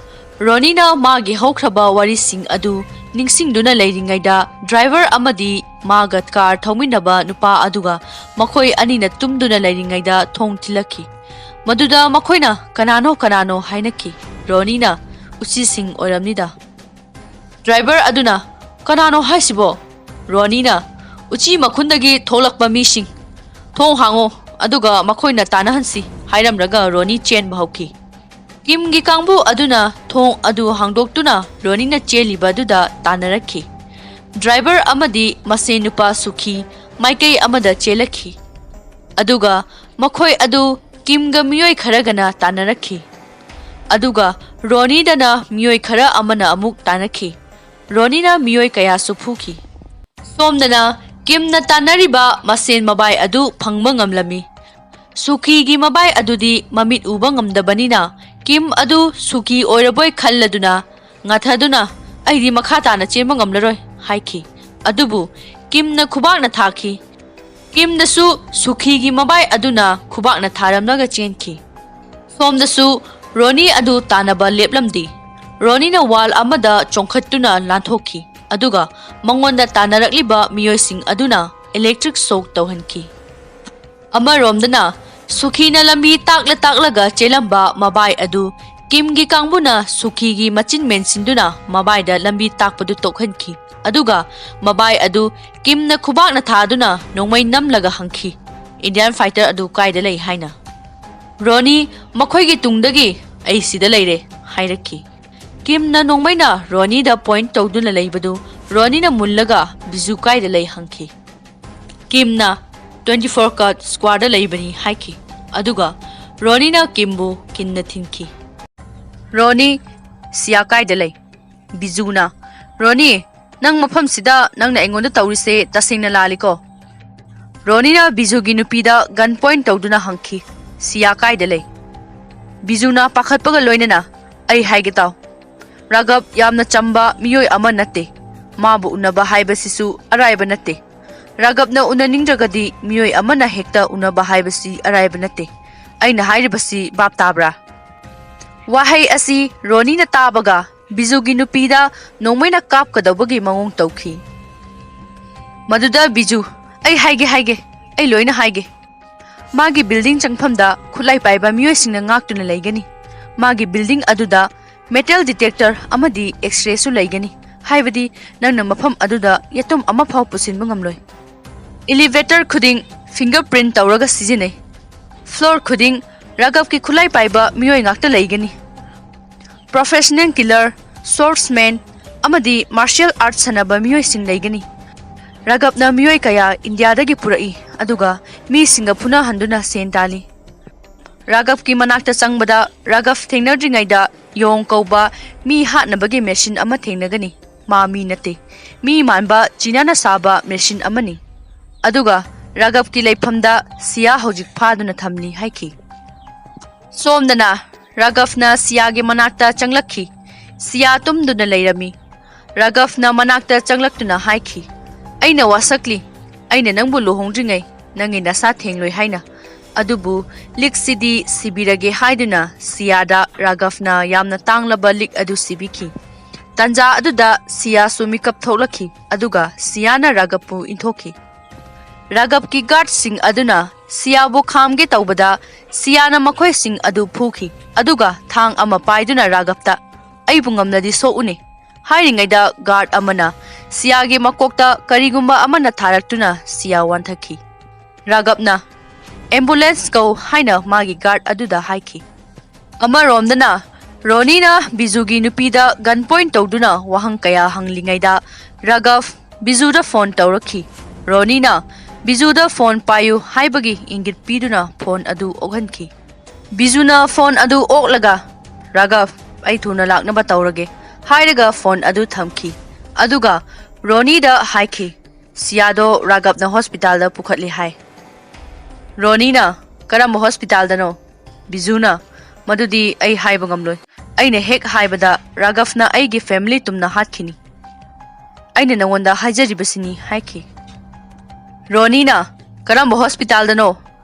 ꯔꯣꯅꯤꯅ ꯃꯥꯒꯤ ꯍꯧꯈ꯭ꯔꯕ ꯋꯥꯔꯤꯁꯤꯡ ꯑꯗꯨ ꯅꯤꯡꯁꯤꯡꯗꯨꯅ ꯂꯩꯔꯤꯉꯩꯗ ꯗ꯭ꯔꯥꯏꯚꯔ ꯑꯃꯗꯤ ꯃꯥꯒ ꯀꯥꯔ ꯊꯧꯃꯤꯟꯅꯕ ꯅꯨꯄꯥ ꯑꯗꯨꯒ ꯃꯈꯣꯏ ꯑꯅꯤꯅ ꯇꯨꯝꯗꯨꯅ ꯂꯩꯔꯤꯉꯩꯗ ꯊꯣꯡ ꯊꯤꯜꯂꯛꯈꯤ꯫ ꯃꯗꯨꯗ ꯃꯈꯣꯏꯅ ꯀꯅꯥꯅꯣ ꯀꯅꯥꯅꯣ ꯍꯥꯏꯅꯈꯤ꯫ ꯔꯣꯅꯤꯅ, "ꯎꯆꯤꯁꯤꯡ ꯑꯣꯏꯔꯝꯅꯤꯗ"꯫ ꯗ꯭ꯔꯥꯏꯚꯔ ꯑꯗꯨꯅ, "ꯀꯅꯥꯅꯣ ꯍꯥꯏꯁꯤꯕꯣ?" ꯔꯣꯅꯤꯅ, "ꯎꯆꯤ ꯃꯈꯨꯟꯗꯒꯤ ꯊꯣꯛꯂꯛꯄ ꯃꯤꯁꯤꯡ꯫ ꯊꯣꯡ ꯍꯥꯡꯉꯣ, ꯑꯗꯨꯒ ꯃꯈꯣꯏꯅ ꯇꯥꯟꯅꯍꯟꯁꯤ" ꯍꯥꯏꯔꯝꯂꯒ ꯔꯣꯅꯤ ꯆꯦꯟꯕ ꯍꯧꯈꯤ꯫ ꯀꯤꯝꯒꯤ ꯀꯥꯡꯕꯨ ꯑꯗꯨꯅ ꯊꯣꯡ ꯑꯗꯨ ꯍꯥꯡꯗꯣꯛꯇꯨꯅ ꯔꯣꯅꯤꯅ ꯆꯦꯜꯂꯤꯕ ꯑꯗꯨꯗ ꯇꯥꯟꯅꯔꯛꯈꯤ꯫ ꯗ꯭ꯔꯥꯏꯚꯔ ꯑꯃꯗꯤ ꯃꯁꯦꯟ ꯅꯨꯄꯥ ꯁꯨꯈꯤ ꯃꯥꯏꯀꯩ ꯑꯃꯗ ꯆꯦꯜꯂꯛꯈꯤ꯫ ꯑꯗꯨꯒ ꯃꯈꯣꯏ ꯑꯗꯨ ꯀꯤꯝꯒ ꯃꯤꯑꯣꯏ ꯈꯔꯒꯅ ꯇꯥꯟꯅꯔꯛꯈꯤ꯫ ꯑꯗꯨꯒ ꯔꯣꯅꯤꯗꯅ ꯃꯤꯑꯣꯏ ꯈꯔ ꯑꯃꯅ ꯑꯃꯨꯛ ꯇꯥꯟꯅꯈꯤ꯫ ꯔꯣꯅꯤꯅ ꯃꯤꯑꯣꯏ ꯀꯌꯥꯁꯨ ꯐꯨꯈꯤ꯫ ꯁꯣꯝꯗꯅ ꯀꯤꯝꯅ ꯇꯥꯟꯅꯔꯤꯕ ꯃꯁꯦꯟ ꯃꯕꯥꯏ ꯑꯗꯨ ꯐꯪꯕ ꯉꯝꯂꯝꯃꯤ꯫ ꯁꯨꯀꯤꯒꯤ ꯃꯕꯥꯏ ꯑꯗꯨꯗꯤ ꯃꯃꯤꯠ ꯎꯕ ꯉꯝꯗꯕꯅꯤꯅ ꯀꯤꯝ ꯑꯗꯨ ꯁꯨꯀꯤ ꯑꯣꯏꯔꯕꯣꯏ ꯈꯜꯂꯗꯨꯅ ꯉꯥꯊꯗꯨꯅ, "ꯑꯩꯗꯤ ꯃꯈꯥ ꯇꯥꯅ ꯆꯦꯟꯕ ꯉꯝꯂꯔꯣꯏ" ꯍꯥꯏꯈꯤ꯫ ꯑꯗꯨꯕꯨ ꯀꯤꯝꯅ ꯈꯨꯕꯥꯛꯅ ꯊꯥꯈꯤ꯫ ꯀꯤꯝꯗꯁꯨ ꯁꯨꯈꯤꯒꯤ ꯃꯕꯥꯏ ꯑꯗꯨꯅ ꯈꯨꯕꯥꯛꯅ ꯊꯥꯔꯝꯂꯒ ꯆꯦꯟꯈꯤ꯫ ꯁꯣꯝꯗꯁꯨ ꯔꯣꯅꯤ ꯑꯗꯨ ꯇꯥꯟꯅꯕ ꯂꯦꯞꯂꯝꯗꯦ꯫ ꯔꯣꯅꯤꯅ ꯋꯥꯜ ꯑꯃꯗ ꯆꯣꯡꯈꯠꯇꯨꯅ ꯂꯥꯟꯊꯣꯛꯈꯤ, ꯑꯗꯨꯒ ꯃꯉꯣꯟꯗ ꯇꯥꯟꯅꯔꯛꯂꯤꯕ ꯃꯤꯑꯣꯏꯁꯤꯡ ꯑꯗꯨꯅ ꯏꯂꯦꯛꯇ꯭ꯔꯤꯛ ꯁꯣꯛ ꯇꯧꯍꯟꯈꯤ꯫ ꯑꯃꯔꯣꯝꯗꯅ ꯁꯨꯈꯤꯅ ꯂꯝꯕꯤ ꯇꯥꯛꯂ ꯇꯥꯛꯂꯒ ꯆꯦꯜꯂꯝꯕ ꯃꯕꯥꯏ ꯑꯗꯨ ꯀꯤꯝꯒꯤ ꯀꯥꯡꯕꯨꯅ ꯁꯨꯈꯤꯒꯤ ꯃꯆꯤꯟ ꯃꯦꯟꯁꯤꯟꯗꯨꯅ ꯃꯕꯥꯏꯗ ꯂꯝꯕꯤ ꯇꯥꯛꯄꯗꯨ ꯇꯣꯛꯍꯟꯈꯤ꯫ ꯑꯗꯨꯒ ꯃꯕꯥꯏ ꯑꯗꯨ ꯀꯤꯝꯅ ꯈꯨꯕꯥꯛꯅ ꯊꯥꯗꯨꯅ ꯅꯣꯡꯃꯩ ꯅꯝꯂꯒ ꯍꯪꯈꯤ, "ꯏꯟꯗꯤꯌꯥꯟ ꯐꯥꯏꯇꯔ ꯑꯗꯨ ꯀꯥꯏꯗ ꯂꯩ?" ꯍꯥꯏꯅ꯫ ꯔꯣꯅꯤ ꯃꯈꯣꯏꯒꯤ ꯇꯨꯡꯗꯒꯤ, "ꯑꯩ ꯁꯤꯗ ꯂꯩꯔꯦ" ꯍꯥꯏꯔꯛꯈꯤ꯫ ꯀꯤꯝꯅ ꯅꯣꯡꯃꯩꯅ ꯔꯣꯅꯤꯗ ꯄꯣꯏꯟꯠ ꯇꯧꯗꯨꯅ ꯂꯩꯕꯗꯨ ꯔꯣꯅꯤꯅ ꯃꯨꯜꯂꯒ, "ꯕꯤꯖꯨ ꯀꯥꯏꯗ ꯂꯩ?" ꯍꯪꯈꯤ꯫ ꯀꯤꯝꯅ, "ꯇ꯭ꯋꯦꯟꯇꯤ ꯐꯣꯔ ꯀꯥꯔꯠ ꯁ꯭ꯀ꯭ꯋꯥꯔꯗ ꯂꯩꯕꯅꯤ" ꯍꯥꯏꯈꯤ꯫ ꯑꯗꯨꯒ ꯔꯣꯅꯤꯅ ꯀꯤꯝꯕꯨ ꯀꯤꯟꯅ ꯊꯤꯟꯈꯤ꯫ ꯔꯣꯅꯤ, "ꯁꯤꯌꯥ ꯀꯥꯏꯗ ꯂꯩ?" ꯕꯤꯖꯨꯅ, "ꯔꯣꯅꯤ, ꯅꯪ ꯃꯐꯝꯁꯤꯗ ꯅꯪꯅ ꯑꯩꯉꯣꯟꯗ ꯇꯧꯔꯤꯁꯦ ꯇꯁꯦꯡꯅ ꯂꯥꯜꯂꯤꯀꯣ?" ꯔꯣꯅꯤꯅ ꯕꯤꯖꯨꯒꯤ ꯅꯨꯄꯤꯗ ꯒꯟ ꯄꯣꯏꯟꯠ ꯇꯧꯗꯨꯅ ꯍꯪꯈꯤ, "ꯁꯤꯌꯥ ꯀꯥꯏꯗ ꯂꯩ?" ꯕꯤꯖꯨꯅ ꯄꯥꯈꯠꯄꯒ ꯂꯣꯏꯅꯅ, "ꯑꯩ ꯍꯥꯏꯒꯦ ꯇꯥꯎ꯫ ꯔꯥꯘꯕ ꯌꯥꯝꯅ ꯆꯝꯕ ꯃꯤꯑꯣꯏ ꯑꯃ ꯅꯠꯇꯦ꯫ ꯃꯥꯕꯨ ꯎꯅꯕ ꯍꯥꯏꯕꯁꯤꯁꯨ ꯑꯔꯥꯏꯕ ꯅꯠꯇꯦ꯫ ꯔꯥꯒꯕꯅ ꯎꯅꯅꯤꯡꯗ꯭ꯔꯒꯗꯤ ꯃꯤꯑꯣꯏ ꯑꯃꯅ ꯍꯦꯛꯇ ꯎꯅꯕ ꯍꯥꯏꯕꯁꯤ ꯑꯔꯥꯏꯕ ꯅꯠꯇꯦ꯫ ꯑꯩꯅ ꯍꯥꯏꯔꯤꯕꯁꯤ ꯚꯥꯞ ꯇꯥꯕ꯭ꯔꯥ?" ꯋꯥꯍꯩ ꯑꯁꯤ ꯔꯣꯅꯤꯅ ꯇꯥꯕꯒ ꯕꯤꯖꯨꯒꯤ ꯅꯨꯄꯤꯗ ꯅꯣꯡꯃꯩꯅ ꯀꯥꯞꯀꯗꯧꯕꯒꯤ ꯃꯑꯣꯡ ꯇꯧꯈꯤ꯫ ꯃꯗꯨꯗ ꯕꯤꯖꯨ, "ꯑꯩ ꯍꯥꯏꯒꯦ, ꯍꯥꯏꯒꯦ, ꯑꯩ ꯂꯣꯏꯅ ꯍꯥꯏꯒꯦ꯫ ꯃꯥꯒꯤ building ꯆꯪꯐꯝꯗ ꯈꯨꯠꯂꯥꯏ ꯄꯥꯏꯕ ꯃꯤꯑꯣꯏꯁꯤꯡꯅ ꯉꯥꯛꯇꯨꯅ ꯂꯩꯒꯅꯤ꯫ ꯃꯥꯒꯤ building ꯑꯗꯨꯗ metal detector ꯑꯃꯗꯤ X-rayꯁꯨ ꯂꯩꯒꯅꯤ, ꯍꯥꯏꯕꯗꯤ ꯅꯪꯅ ꯃꯐꯝ ꯑꯗꯨꯗ ꯌꯦꯇꯨꯝ ꯑꯃꯐꯥꯎ ꯄꯨꯁꯤꯟꯕ ꯉꯝꯂꯣꯏ꯫ Elevator ꯈꯨꯗꯤꯡ fingerprint ꯇꯧꯔꯒ ꯁꯤꯖꯤꯟꯅꯩ꯫ Floor ꯈꯨꯗꯤꯡ ꯔꯥꯒꯕꯀꯤ ꯈꯨꯠꯂꯥꯏ ꯄꯥꯏꯕ ꯃꯤꯑꯣꯏ ꯉꯥꯛꯇ ꯂꯩꯒꯅꯤ꯫ Professional killer, swordsman ꯑꯃꯗꯤ martial arts ꯁꯥꯟꯅꯕ ꯃꯤꯑꯣꯏꯁꯤꯡ ꯂꯩꯒꯅꯤ꯫ ꯔꯥꯒꯕꯅ ꯃꯤꯑꯣꯏ ꯀꯌꯥ ꯏꯟꯗꯤꯌꯥꯗꯒꯤ ꯄꯨꯔꯛꯏ, ꯑꯗꯨꯒ ꯃꯤꯁꯤꯡꯒ ꯐꯨꯅꯍꯟꯗꯨꯅ ꯁꯦꯟ ꯇꯥꯜꯂꯤ꯫ ꯔꯥꯒꯕꯀꯤ ꯃꯅꯥꯛꯇ ꯆꯪꯕꯗ ꯔꯥꯒꯕ ꯊꯦꯡꯅꯗ꯭ꯔꯤꯉꯩꯗ ꯌꯣꯡ ꯀꯧꯕ ꯃꯤ ꯍꯥꯠꯅꯕꯒꯤ machine ꯑꯃ ꯊꯦꯡꯅꯒꯅꯤ꯫ ꯃꯥ ꯃꯤ ꯅꯠꯇꯦ, ꯃꯤ ꯃꯥꯟꯕ ꯆꯤꯅꯥꯅ ꯁꯥꯕ machine ꯑꯃꯅꯤ꯫ ꯑꯗꯨꯒ ꯔꯥꯒꯕꯀꯤ ꯂꯩꯐꯝꯗ ꯁꯤꯌꯥ ꯍꯧꯖꯤꯛ ꯐꯥꯗꯨꯅ ꯊꯝꯂꯤ" ꯍꯥꯏꯈꯤ꯫ ꯁꯣꯝꯗꯅ ꯔꯥꯒꯕꯅ ꯁꯤꯌꯥꯒꯤ ꯃꯅꯥꯛꯇ ꯆꯪꯂꯛꯈꯤ꯫ ꯁꯤꯌꯥ ꯇꯨꯝꯗꯨꯅ ꯂꯩꯔꯝꯃꯤ꯫ ꯔꯥꯒꯕꯅ ꯃꯅꯥꯛꯇ ꯆꯪꯂꯛꯇꯨꯅ ꯍꯥꯏꯈꯤ, "ꯑꯩꯅ ꯋꯥꯁꯛꯂꯤ, ꯑꯩꯅ ꯅꯪꯕꯨ ꯂꯨꯍꯣꯡꯗ꯭ꯔꯤꯉꯩ ꯅꯪꯒꯤ ꯅꯁꯥ ꯊꯦꯡꯂꯣꯏ ꯍꯥꯏꯅ꯫ ꯑꯗꯨꯕꯨ ꯂꯤꯛꯁꯤꯗꯤ ꯁꯤꯕꯤꯔꯒꯦ" ꯍꯥꯏꯗꯨꯅ ꯁꯤꯌꯥꯗ ꯔꯥꯒꯕꯅ ꯌꯥꯝꯅ ꯇꯥꯡꯂꯕ ꯂꯤꯛ ꯑꯗꯨ ꯁꯤꯕꯤꯈꯤ꯫ ꯇꯥꯟꯖꯥ ꯑꯗꯨꯗ ꯁꯤꯌꯥꯁꯨ ꯃꯤꯀꯞ ꯊꯣꯛꯂꯛꯈꯤ, ꯑꯗꯨꯒ ꯁꯤꯌꯥꯅ ꯔꯥꯒꯕꯄꯨ ꯏꯟꯊꯣꯛꯈꯤ꯫ ꯔꯥꯒꯕꯀꯤ guardꯁꯤꯡ ꯑꯗꯨꯅ ꯁꯤꯌꯥꯕꯨ ꯈꯥꯝꯒꯦ ꯇꯧꯕꯗ ꯁꯤꯌꯥꯅ ꯃꯈꯣꯏꯁꯤꯡ ꯑꯗꯨ ꯐꯨꯈꯤ, ꯑꯗꯨꯒ ꯊꯥꯡ ꯑꯃ ꯄꯥꯏꯗꯨꯅ ꯔꯥꯒꯕꯇ, "ꯑꯩꯕꯨ ꯉꯝꯂꯗꯤ ꯁꯣꯛꯎꯅꯦ" ꯍꯥꯏꯔꯤꯉꯩꯗ guard ꯑꯃꯅ ꯁꯤꯌꯥꯒꯤ ꯃꯀꯣꯛꯇ ꯀꯔꯤꯒꯨꯝꯕ ꯑꯃꯅ ꯊꯥꯔꯛꯇꯨꯅ ꯁꯤꯌꯥ ꯋꯥꯟꯊꯈꯤ꯫ ꯔꯥꯒꯕꯅ, "Ambulance ꯀꯧ" ꯍꯥꯏꯅ ꯃꯥꯒꯤ guard ꯑꯗꯨꯗ ꯍꯥꯏꯈꯤ꯫ ꯑꯃꯔꯣꯝꯗꯅ ꯔꯣꯅꯤꯅ ꯕꯤꯖꯨꯒꯤ ꯅꯨꯄꯤꯗ gun point ꯇꯧꯗꯨꯅ ꯋꯥꯍꯪ ꯀꯌꯥ ꯍꯪꯂꯤꯉꯩꯗ ꯔꯥꯒꯕ ꯕꯤꯖꯨꯗ phone ꯇꯧꯔꯛꯈꯤ꯫ ꯔꯣꯅꯤꯅ ꯕꯤꯖꯨꯗ "phone ꯄꯥꯏꯌꯨ" ꯍꯥꯏꯕꯒꯤ ꯏꯪꯒꯤꯠ ꯄꯤꯗꯨꯅ phone ꯑꯗꯨ ꯑꯣꯛꯍꯟꯈꯤ꯫ ꯕꯤꯖꯨꯅ phone ꯑꯗꯨ ꯑꯣꯛꯂꯒ, "ꯔꯥꯒꯕ, ꯑꯩ ꯊꯨꯅ ꯂꯥꯛꯅꯕ ꯇꯧꯔꯒꯦ" ꯍꯥꯏꯔꯒ phone ꯑꯗꯨ ꯊꯝꯈꯤ꯫ ꯑꯗꯨꯒ ꯔꯣꯅꯤꯗ ꯍꯥꯏꯈꯤ, "ꯁꯤꯌꯥꯗꯣ ꯔꯥꯒꯕꯅ hospitalꯗ ꯄꯨꯈꯠꯂꯤ" ꯍꯥꯏ꯫ ꯔꯣꯅꯤꯅ, "ꯀꯔꯝꯕ hospitalꯗꯅꯣ?" ꯕꯤꯖꯨꯅ, "ꯃꯗꯨꯗꯤ ꯑꯩ ꯍꯥꯏꯕ ꯉꯝꯂꯣꯏ꯫ ꯑꯩꯅ ꯍꯦꯛ ꯍꯥꯏꯕꯗ ꯔꯥꯒꯕꯅ ꯑꯩꯒꯤ family ꯇꯨꯝꯅ ꯍꯥꯠꯈꯤꯅꯤ꯫ ꯑꯩꯅ ꯅꯉꯣꯟꯗ ꯍꯥꯏꯖꯔꯤꯕꯁꯤꯅꯤ" ꯍꯥꯏꯈꯤ꯫ ꯔꯣꯅꯤꯅ, "ꯀꯔꯝꯕ ꯍꯣꯁꯄꯤꯇꯥꯜꯗꯅꯣ?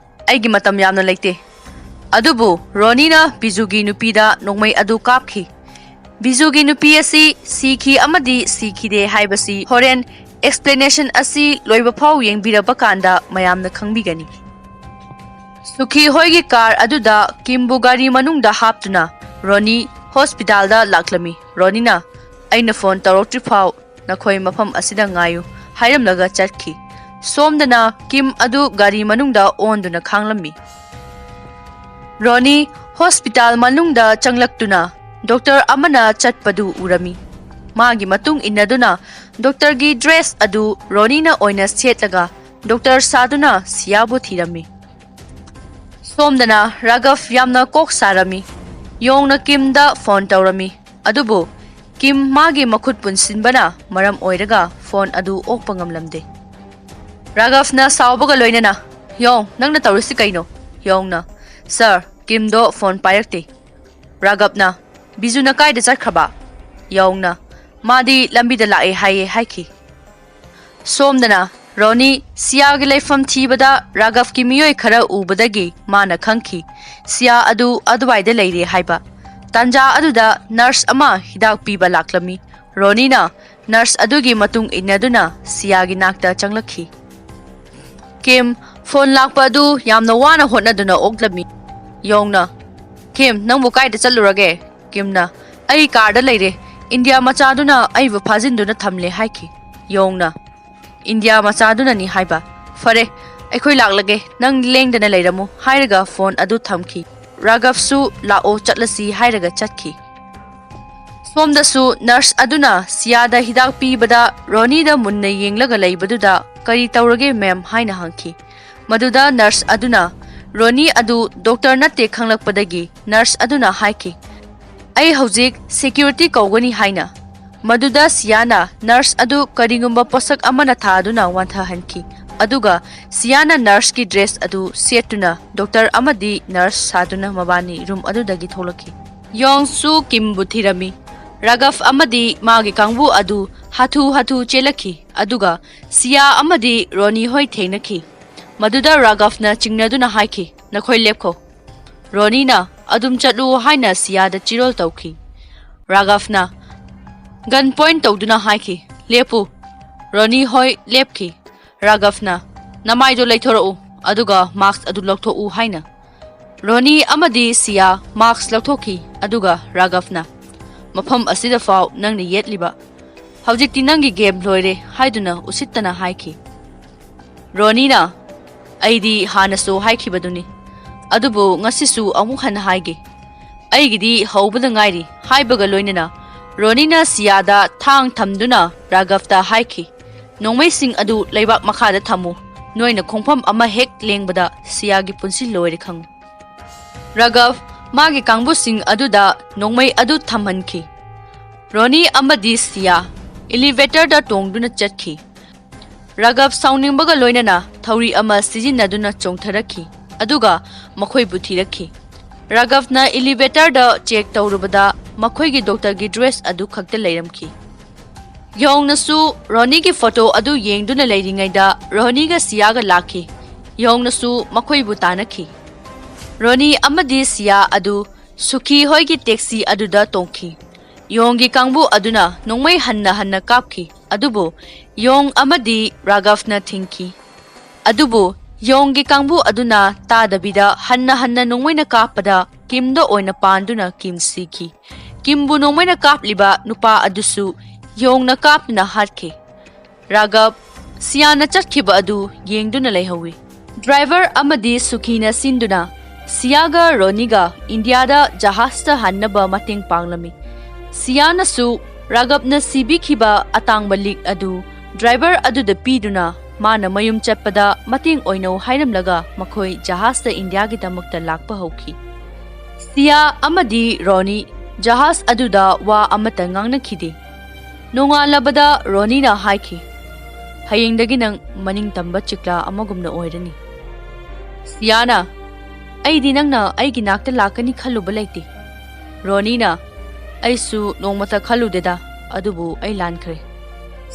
ꯑꯩꯒꯤ ꯃꯇꯝ ꯌꯥꯝꯅ ꯂꯩꯇꯦ"꯫ ꯑꯗꯨꯕꯨ ꯔꯣꯅꯤꯅ ꯕꯤꯖꯨꯒꯤ ꯅꯨꯄꯤꯗ ꯅꯣꯡꯃꯩ ꯑꯗꯨ ꯀꯥꯞꯈꯤ꯫ ꯕꯤꯖꯨꯒꯤ ꯅꯨꯄꯤ ꯑꯁꯤ ꯁꯤꯈꯤ ꯑꯃꯗꯤ ꯁꯤꯈꯤꯗꯦ ꯍꯥꯏꯕꯁꯤ ꯍꯣꯔꯦꯟ ꯑꯦꯛꯁꯄ꯭ꯂꯦꯅꯦꯁꯟ ꯑꯁꯤ ꯂꯣꯏꯕ ꯐꯥꯎ ꯌꯦꯡꯕꯤꯔꯕ ꯀꯥꯟꯗ ꯃꯌꯥꯝꯅ ꯈꯪꯕꯤꯒꯅꯤ꯫ ꯁꯨꯈꯤ ꯍꯣꯏꯒꯤ ꯀꯥꯔ ꯑꯗꯨꯗ ꯀꯤꯝꯕꯨ ꯒꯥꯔꯤ ꯃꯅꯨꯡꯗ ꯍꯥꯞꯇꯨꯅ ꯔꯣꯅꯤ ꯍꯣꯁꯄꯤꯇꯥꯜꯗ ꯂꯥꯛꯂꯝꯃꯤ꯫ ꯔꯣꯅꯤꯅ, "ꯑꯩꯅ ꯐꯣꯟ ꯇꯧꯔꯛꯇ꯭ꯔꯤ ꯐꯥꯎ ꯅꯈꯣꯏ ꯃꯐꯝ ꯑꯁꯤꯗ ꯉꯥꯏꯌꯨ" ꯍꯥꯏꯔꯝꯂꯒ ꯆꯠꯈꯤ꯫ ꯁꯣꯝꯗꯅ ꯀꯤꯝ ꯑꯗꯨ ꯒꯥꯔꯤ ꯃꯅꯨꯡꯗ ꯑꯣꯟꯗꯨꯅ ꯈꯥꯡꯂꯝꯃꯤ꯫ ꯔꯣꯅꯤ ꯍꯣꯁꯄꯤꯇꯥꯜ ꯃꯅꯨꯡꯗ ꯆꯪꯂꯛꯇꯨꯅ ꯗꯣꯛꯇꯔ ꯑꯃꯅ ꯆꯠꯄꯗꯨ ꯎꯔꯝꯃꯤ꯫ ꯃꯥꯒꯤ ꯃꯇꯨꯡ ꯏꯟꯅꯗꯨꯅ ꯗꯣꯛꯇꯔꯒꯤ ꯗ꯭ꯔꯦꯁ ꯑꯗꯨ ꯔꯣꯅꯤꯅ ꯑꯣꯏꯅ ꯁꯦꯠꯂꯒ ꯗꯣꯛꯇꯔ ꯁꯥꯗꯨꯅ ꯁꯤꯌꯥꯕꯨ ꯊꯤꯔꯝꯃꯤ꯫ ꯁꯣꯝꯗꯅ ꯔꯥꯘꯕ ꯌꯥꯝꯅ ꯀꯣꯛ ꯁꯥꯔꯝꯃꯤ꯫ ꯌꯣꯡꯅ ꯀꯤꯝꯗ ꯐꯣꯟ ꯇꯧꯔꯝꯃꯤ꯫ ꯑꯗꯨꯕꯨ ꯀꯤꯝ ꯃꯥꯒꯤ ꯃꯈꯨꯠ ꯄꯨꯟꯁꯤꯟꯕꯅ ꯃꯔꯝ ꯑꯣꯏꯔꯒ ꯐꯣꯟ ꯑꯗꯨ ꯑꯣꯛꯄ ꯉꯝꯂꯝꯗꯦ꯫ ꯔꯥꯘꯕꯅ ꯁꯥꯎꯕꯒ ꯂꯣꯏꯅꯅ, "ꯌꯣꯡ, ꯅꯪꯅ ꯇꯧꯔꯤꯁꯤ ꯀꯩꯅꯣ?" ꯌꯣꯡꯅ, "ꯁꯥꯔ, ꯀꯤꯝꯗꯣ ꯐꯣꯟ ꯄꯥꯏꯔꯛꯇꯦ"꯫ ꯔꯥꯘꯕꯅ, "ꯕꯤꯖꯨꯅ ꯀꯥꯏꯗ ꯆꯠꯈ꯭ꯔꯕ?" ꯌꯣꯡꯅ, "ꯃꯥꯗꯤ ꯂꯝꯕꯤꯗ ꯂꯥꯛꯑꯦ ꯍꯥꯏꯌꯦ" ꯍꯥꯏꯈꯤ꯫ ꯁꯣꯝꯗꯅ ꯔꯣꯅꯤ ꯁꯤꯌꯥꯒꯤ ꯂꯩꯐꯝ ꯊꯤꯕꯗ ꯔꯥꯘꯕꯀꯤ ꯃꯤꯑꯣꯏ ꯈꯔ ꯎꯕꯗꯒꯤ ꯃꯥꯅ ꯈꯪꯈꯤ꯫ ꯁꯤꯌꯥ ꯑꯗꯨ ꯑꯗꯨꯋꯥꯏꯗ ꯂꯩꯔꯦ ꯍꯥꯏꯕ꯫ ꯇꯥꯟꯖꯥ ꯑꯗꯨꯗ ꯅꯔꯁ ꯑꯃ ꯍꯤꯗꯥꯛ ꯄꯤꯕ ꯂꯥꯛꯂꯝꯃꯤ꯫ ꯔꯣꯅꯤꯅ ꯅꯔꯁ ꯑꯗꯨꯒꯤ ꯃꯇꯨꯡ ꯏꯟꯅꯗꯨꯅ ꯁꯤꯌꯥꯒꯤ ꯅꯥꯛꯇ ꯆꯪꯂꯛꯈꯤ꯫ ꯀꯤꯝ ꯐꯣꯟ ꯂꯥꯛꯄ ꯑꯗꯨ ꯌꯥꯝꯅ ꯋꯥꯅ ꯍꯣꯠꯅꯗꯨꯅ ꯑꯣꯛꯂꯝꯃꯤ꯫ ꯌꯣꯡꯅ, "ꯀꯤꯝ, ꯅꯪꯕꯨ ꯀꯥꯏꯗ ꯆꯠꯂꯨꯔꯒꯦ?" ꯀꯤꯝꯅ, "ꯑꯩ ꯀꯥꯔꯗ ꯂꯩꯔꯦ꯫ ꯏꯟꯗꯤꯌꯥ ꯃꯆꯥꯗꯨꯅ ꯑꯩꯕꯨ ꯐꯥꯖꯤꯟꯗꯨꯅ ꯊꯝꯂꯦ" ꯍꯥꯏꯈꯤ꯫ ꯌꯣꯡꯅ, "ꯏꯟꯗꯤꯌꯥ ꯃꯆꯥꯗꯨꯅꯅꯤ ꯍꯥꯏꯕ꯫ ꯐꯔꯦ, ꯑꯩꯈꯣꯏ ꯂꯥꯛꯂꯒꯦ, ꯅꯪ ꯂꯦꯡꯗꯅ ꯂꯩꯔꯝꯃꯨ" ꯍꯥꯏꯔꯒ ꯐꯣꯟ ꯑꯗꯨ ꯊꯝꯈꯤ꯫ ꯔꯥꯘꯕꯁꯨ "ꯂꯥꯛꯑꯣ, ꯆꯠꯂꯁꯤ" ꯍꯥꯏꯔꯒ ꯆꯠꯈꯤ꯫ ꯁꯣꯝꯗꯁꯨ ꯅꯔꯁ ꯑꯗꯨꯅ ꯁꯤꯌꯥꯗ ꯍꯤꯗꯥꯛ ꯄꯤꯕꯗ ꯔꯣꯅꯤꯗ ꯃꯨꯟꯅ ꯌꯦꯡꯂꯒ ꯂꯩꯕꯗꯨꯗ, "ꯀꯔꯤ ꯇꯧꯔꯒꯦ ꯃꯦꯝ?" ꯍꯥꯏꯅ ꯍꯪꯈꯤ꯫ ꯃꯗꯨꯗ ꯅꯔꯁ ꯑꯗꯨꯅ ꯔꯣꯅꯤ ꯑꯗꯨ ꯗꯣꯛꯇꯔ ꯅꯠꯇꯦ ꯈꯪꯂꯛꯄꯗꯒꯤ ꯅꯔꯁ ꯑꯗꯨꯅ ꯍꯥꯏꯈꯤ, "ꯑꯩ ꯍꯧꯖꯤꯛ ꯁꯦꯀ꯭ꯌꯨꯔꯤꯇꯤ ꯀꯧꯒꯅꯤ" ꯍꯥꯏꯅ꯫ ꯃꯗꯨꯗ ꯁꯤꯌꯥꯅ ꯅꯔꯁ ꯑꯗꯨ ꯀꯔꯤꯒꯨꯝꯕ ꯄꯣꯠꯁꯛ ꯑꯃꯅ ꯊꯥꯗꯨꯅ ꯋꯥꯟꯊꯍꯟꯈꯤ꯫ ꯑꯗꯨꯒ ꯁꯤꯌꯥꯅ ꯅꯔꯁꯀꯤ ꯗ꯭ꯔꯦꯁ ꯑꯗꯨ ꯁꯦꯠꯇꯨꯅ ꯗꯣꯛꯇꯔ ꯑꯃꯗꯤ ꯅꯔꯁ ꯁꯥꯗꯨꯅ ꯃꯕꯥꯅꯤ ꯔꯨꯝ ꯑꯗꯨꯗꯒꯤ ꯊꯣꯛꯂꯛꯈꯤ꯫ ꯌꯣꯡꯁꯨ ꯀꯤꯝꯕꯨ ꯊꯤꯔꯝꯃꯤ꯫ ꯔꯥꯘꯕ ꯑꯃꯗꯤ ꯃꯥꯒꯤ ꯀꯥꯡꯕꯨ ꯑꯗꯨ ꯍꯥꯊꯨ ꯍꯥꯊꯨ ꯆꯦꯜꯂꯛꯈꯤ, ꯑꯗꯨꯒ ꯁꯤꯌꯥ ꯑꯃꯗꯤ ꯔꯣꯅꯤ ꯍꯣꯏ ꯊꯦꯡꯅꯈꯤ꯫ ꯃꯗꯨꯗ ꯔꯥꯘꯕꯅ ꯆꯤꯡꯅꯗꯨꯅ ꯍꯥꯏꯈꯤ, "ꯅꯈꯣꯏ ꯂꯦꯞꯈꯣ꯫" ꯔꯣꯅꯤꯅ, "ꯑꯗꯨꯝ ꯆꯠꯂꯨ" ꯍꯥꯏꯅ ꯁꯤꯌꯥꯗ ꯆꯤꯔꯣꯜ ꯇꯧꯈꯤ꯫ ꯔꯥꯘꯕꯅ ꯒꯟ ꯄꯣꯏꯟ ꯇꯧꯗꯨꯅ ꯍꯥꯏꯈꯤ, "ꯂꯦꯞꯄꯨ꯫" ꯔꯣꯅꯤ ꯍꯣꯏ ꯂꯦꯞꯈꯤ꯫ ꯔꯥꯘꯕꯅ, "ꯅꯃꯥꯏꯗꯣ ꯂꯩꯊꯣꯔꯛꯎ, ꯑꯗꯨꯒ ꯃꯥꯁꯛ ꯑꯗꯨ ꯂꯧꯊꯣꯛꯎ" ꯍꯥꯏꯅ꯫ ꯔꯣꯅꯤ ꯑꯃꯗꯤ ꯁꯤꯌꯥ ꯃꯥꯁꯛ ꯂꯧꯊꯣꯛꯈꯤ, ꯑꯗꯨꯒ ꯔꯥꯘꯕꯅ, "ꯃꯐꯝ ꯑꯁꯤꯗ ꯐꯥꯎ ꯅꯪꯅ ꯌꯦꯠꯂꯤꯕ, ꯍꯧꯖꯤꯛꯇꯤ ꯅꯪꯒꯤ ꯒꯦꯝ ꯂꯣꯏꯔꯦ" ꯍꯥꯏꯗꯨꯅ ꯎꯁꯤꯠꯇꯅ ꯍꯥꯏꯈꯤ꯫ ꯔꯣꯅꯤꯅ, "ꯑꯩꯗꯤ ꯍꯥꯟꯅꯁꯨ ꯍꯥꯏꯈꯤꯕꯗꯨꯅꯤ, ꯑꯗꯨꯕꯨ ꯉꯁꯤꯁꯨ ꯑꯃꯨꯛ ꯍꯟꯅ ꯍꯥꯏꯒꯦ, ꯑꯩꯒꯤꯗꯤ ꯍꯧꯕꯗ ꯉꯥꯏꯔꯤ" ꯍꯥꯏꯕꯒ ꯂꯣꯏꯅꯅ ꯔꯣꯅꯤꯅ ꯁꯤꯌꯥꯗ ꯊꯥꯡ ꯊꯝꯗꯨꯅ ꯔꯥꯘꯕꯇ ꯍꯥꯏꯈꯤ, "ꯅꯣꯡꯃꯩꯁꯤꯡ ꯑꯗꯨ ꯂꯩꯕꯥꯛ ꯃꯈꯥꯗ ꯊꯝꯃꯨ, ꯅꯣꯏꯅ ꯈꯣꯡꯐꯝ ꯑꯃ ꯍꯦꯛ ꯂꯦꯡꯕꯗ ꯁꯤꯌꯥꯒꯤ ꯄꯨꯟꯁꯤ ꯂꯣꯏꯔꯦ ꯈꯪꯉꯨ꯫" ꯔꯥꯘꯕ ꯃꯥꯒꯤ ꯀꯥꯡꯕꯨꯁꯤꯡ ꯑꯗꯨꯗ ꯅꯣꯡꯃꯩ ꯑꯗꯨ ꯊꯝꯍꯟꯈꯤ꯫ ꯔꯣꯅꯤ ꯑꯃꯗꯤ ꯁꯤꯌꯥ ꯏꯂꯤꯚꯦꯇꯔꯗ ꯇꯣꯡꯗꯨꯅ ꯆꯠꯈꯤ꯫ ꯔꯥꯘꯕ ꯁꯥꯎꯅꯤꯡꯕꯒ ꯂꯣꯏꯅꯅ ꯊꯧꯔꯤ ꯑꯃ ꯁꯤꯖꯤꯟꯅꯗꯨꯅ ꯆꯣꯡꯊꯔꯛꯈꯤ, ꯑꯗꯨꯒ ꯃꯈꯣꯏꯕꯨ ꯊꯤꯔꯛꯈꯤ꯫ ꯔꯥꯘꯕꯅ ꯏꯂꯤꯚꯦꯇꯔꯗ ꯆꯦꯛ ꯇꯧꯔꯨꯕꯗ ꯃꯈꯣꯏꯒꯤ ꯗꯣꯛꯇꯔꯒꯤ ꯗ꯭ꯔꯦꯁ ꯑꯗꯨ ꯈꯛꯇ ꯂꯩꯔꯝꯈꯤ꯫ ꯌꯣꯡꯅꯁꯨ ꯔꯣꯅꯤꯒꯤ ꯐꯣꯇꯣ ꯑꯗꯨ ꯌꯦꯡꯗꯨꯅ ꯂꯩꯔꯤꯉꯩꯗ ꯔꯣꯅꯤꯒ ꯁꯤꯌꯥꯒ ꯂꯥꯛꯈꯤ꯫ ꯌꯣꯡꯅꯁꯨ ꯃꯈꯣꯏꯕꯨ ꯇꯥꯟꯅꯈꯤ꯫ ꯔꯣꯅꯤ ꯑꯃꯗꯤ ꯁꯤꯌꯥ ꯑꯗꯨ ꯁꯨꯈꯤ ꯍꯣꯏꯒꯤ ꯇꯦꯛꯁꯤ ꯑꯗꯨꯗ ꯇꯣꯡꯈꯤ꯫ ꯌꯣꯡꯒꯤ ꯀꯥꯡꯕꯨ ꯑꯗꯨꯅ ꯅꯣꯡꯃꯩ ꯍꯟꯅ ꯍꯟꯅ ꯀꯥꯞꯈꯤ, ꯑꯗꯨꯕꯨ ꯌꯣꯡ ꯑꯃꯗꯤ ꯔꯥꯘꯕꯅ ꯊꯤꯡꯈꯤ꯫ ꯑꯗꯨꯕꯨ ꯌꯣꯡꯒꯤ ꯀꯥꯡꯕꯨ ꯑꯗꯨꯅ ꯇꯥꯗꯕꯤꯗ ꯍꯟꯅ ꯍꯟꯅ ꯅꯣꯡꯃꯩꯅ ꯀꯥꯞꯄꯗ ꯀꯤꯝꯗ ꯑꯣꯏꯅ ꯄꯥꯟꯗꯨꯅ ꯀꯤꯝ ꯁꯤꯈꯤ꯫ ꯀꯤꯝꯕꯨ ꯅꯣꯡꯃꯩꯅ ꯀꯥꯞꯂꯤꯕ ꯅꯨꯄꯥ ꯑꯗꯨꯁꯨ ꯌꯣꯡꯅ ꯀꯥꯞꯇꯨꯅ ꯍꯥꯠꯈꯤ꯫ ꯔꯥꯘꯕ ꯁꯤꯌꯥꯅ ꯆꯠꯈꯤꯕ ꯑꯗꯨ ꯌꯦꯡꯗꯨꯅ ꯂꯩꯍꯧꯏ꯫ ꯗ꯭ꯔꯥꯏꯚꯔ ꯑꯃꯗꯤ ꯁꯨꯈꯤꯅ ꯁꯤꯟꯗꯨꯅ ꯁꯤꯌꯥꯒ ꯔꯣꯅꯤꯒ ꯏꯟꯗꯤꯌꯥꯗ ꯖꯍꯥꯖꯇ ꯍꯟꯅꯕ ꯃꯇꯦꯡ ꯄꯥꯡꯂꯝꯃꯤ꯫ ꯁꯤꯌꯥꯅꯁꯨ ꯔꯥꯘꯕꯅ ꯁꯤꯕꯤꯈꯤꯕ ꯑꯇꯥꯡꯕ ꯂꯤꯛ ꯑꯗꯨ ꯗ꯭ꯔꯥꯏꯚꯔ ꯑꯗꯨꯗ ꯄꯤꯗꯨꯅ ꯃꯥꯅ ꯃꯌꯨꯝ ꯆꯠꯄꯗ ꯃꯇꯦꯡ ꯑꯣꯏꯅꯧ ꯍꯥꯏꯔꯝꯂꯒ ꯃꯈꯣꯏ ꯖꯍꯥꯖꯇ ꯏꯟꯗꯤꯌꯥꯒꯤꯗꯃꯛꯇ ꯂꯥꯛꯄ ꯍꯧꯈꯤ꯫ ꯁꯤꯌꯥ ꯑꯃꯗꯤ ꯔꯣꯅꯤ ꯖꯍꯥꯖ ꯑꯗꯨꯗ ꯋꯥ ꯑꯃꯠꯇ ꯉꯥꯡꯅꯈꯤꯗꯦ꯫ ꯅꯣꯡꯉꯥꯜꯂꯕꯗ ꯔꯣꯅꯤꯅ ꯍꯥꯏꯈꯤ, "ꯍꯌꯦꯡꯗꯒꯤ ꯅꯪ ꯃꯅꯤꯡ ꯇꯝꯕ ꯆꯤꯛꯂꯥ ꯑꯃꯒꯨꯝꯅ ꯑꯣꯏꯔꯅꯤ꯫" ꯁꯤꯌꯥꯅ, "ꯑꯩꯗꯤ ꯅꯪꯅ ꯑꯩꯒꯤ ꯅꯥꯛꯇ ꯂꯥꯛꯀꯅꯤ ꯈꯜꯂꯨꯕ ꯂꯩꯇꯦ꯫" ꯔꯣꯅꯤꯅ, "ꯑꯩꯁꯨ ꯅꯣꯡꯃꯇ ꯈꯜꯂꯨꯗꯦꯗ, ꯑꯗꯨꯕꯨ ꯑꯩ ꯂꯥꯟꯈ꯭ꯔꯦ꯫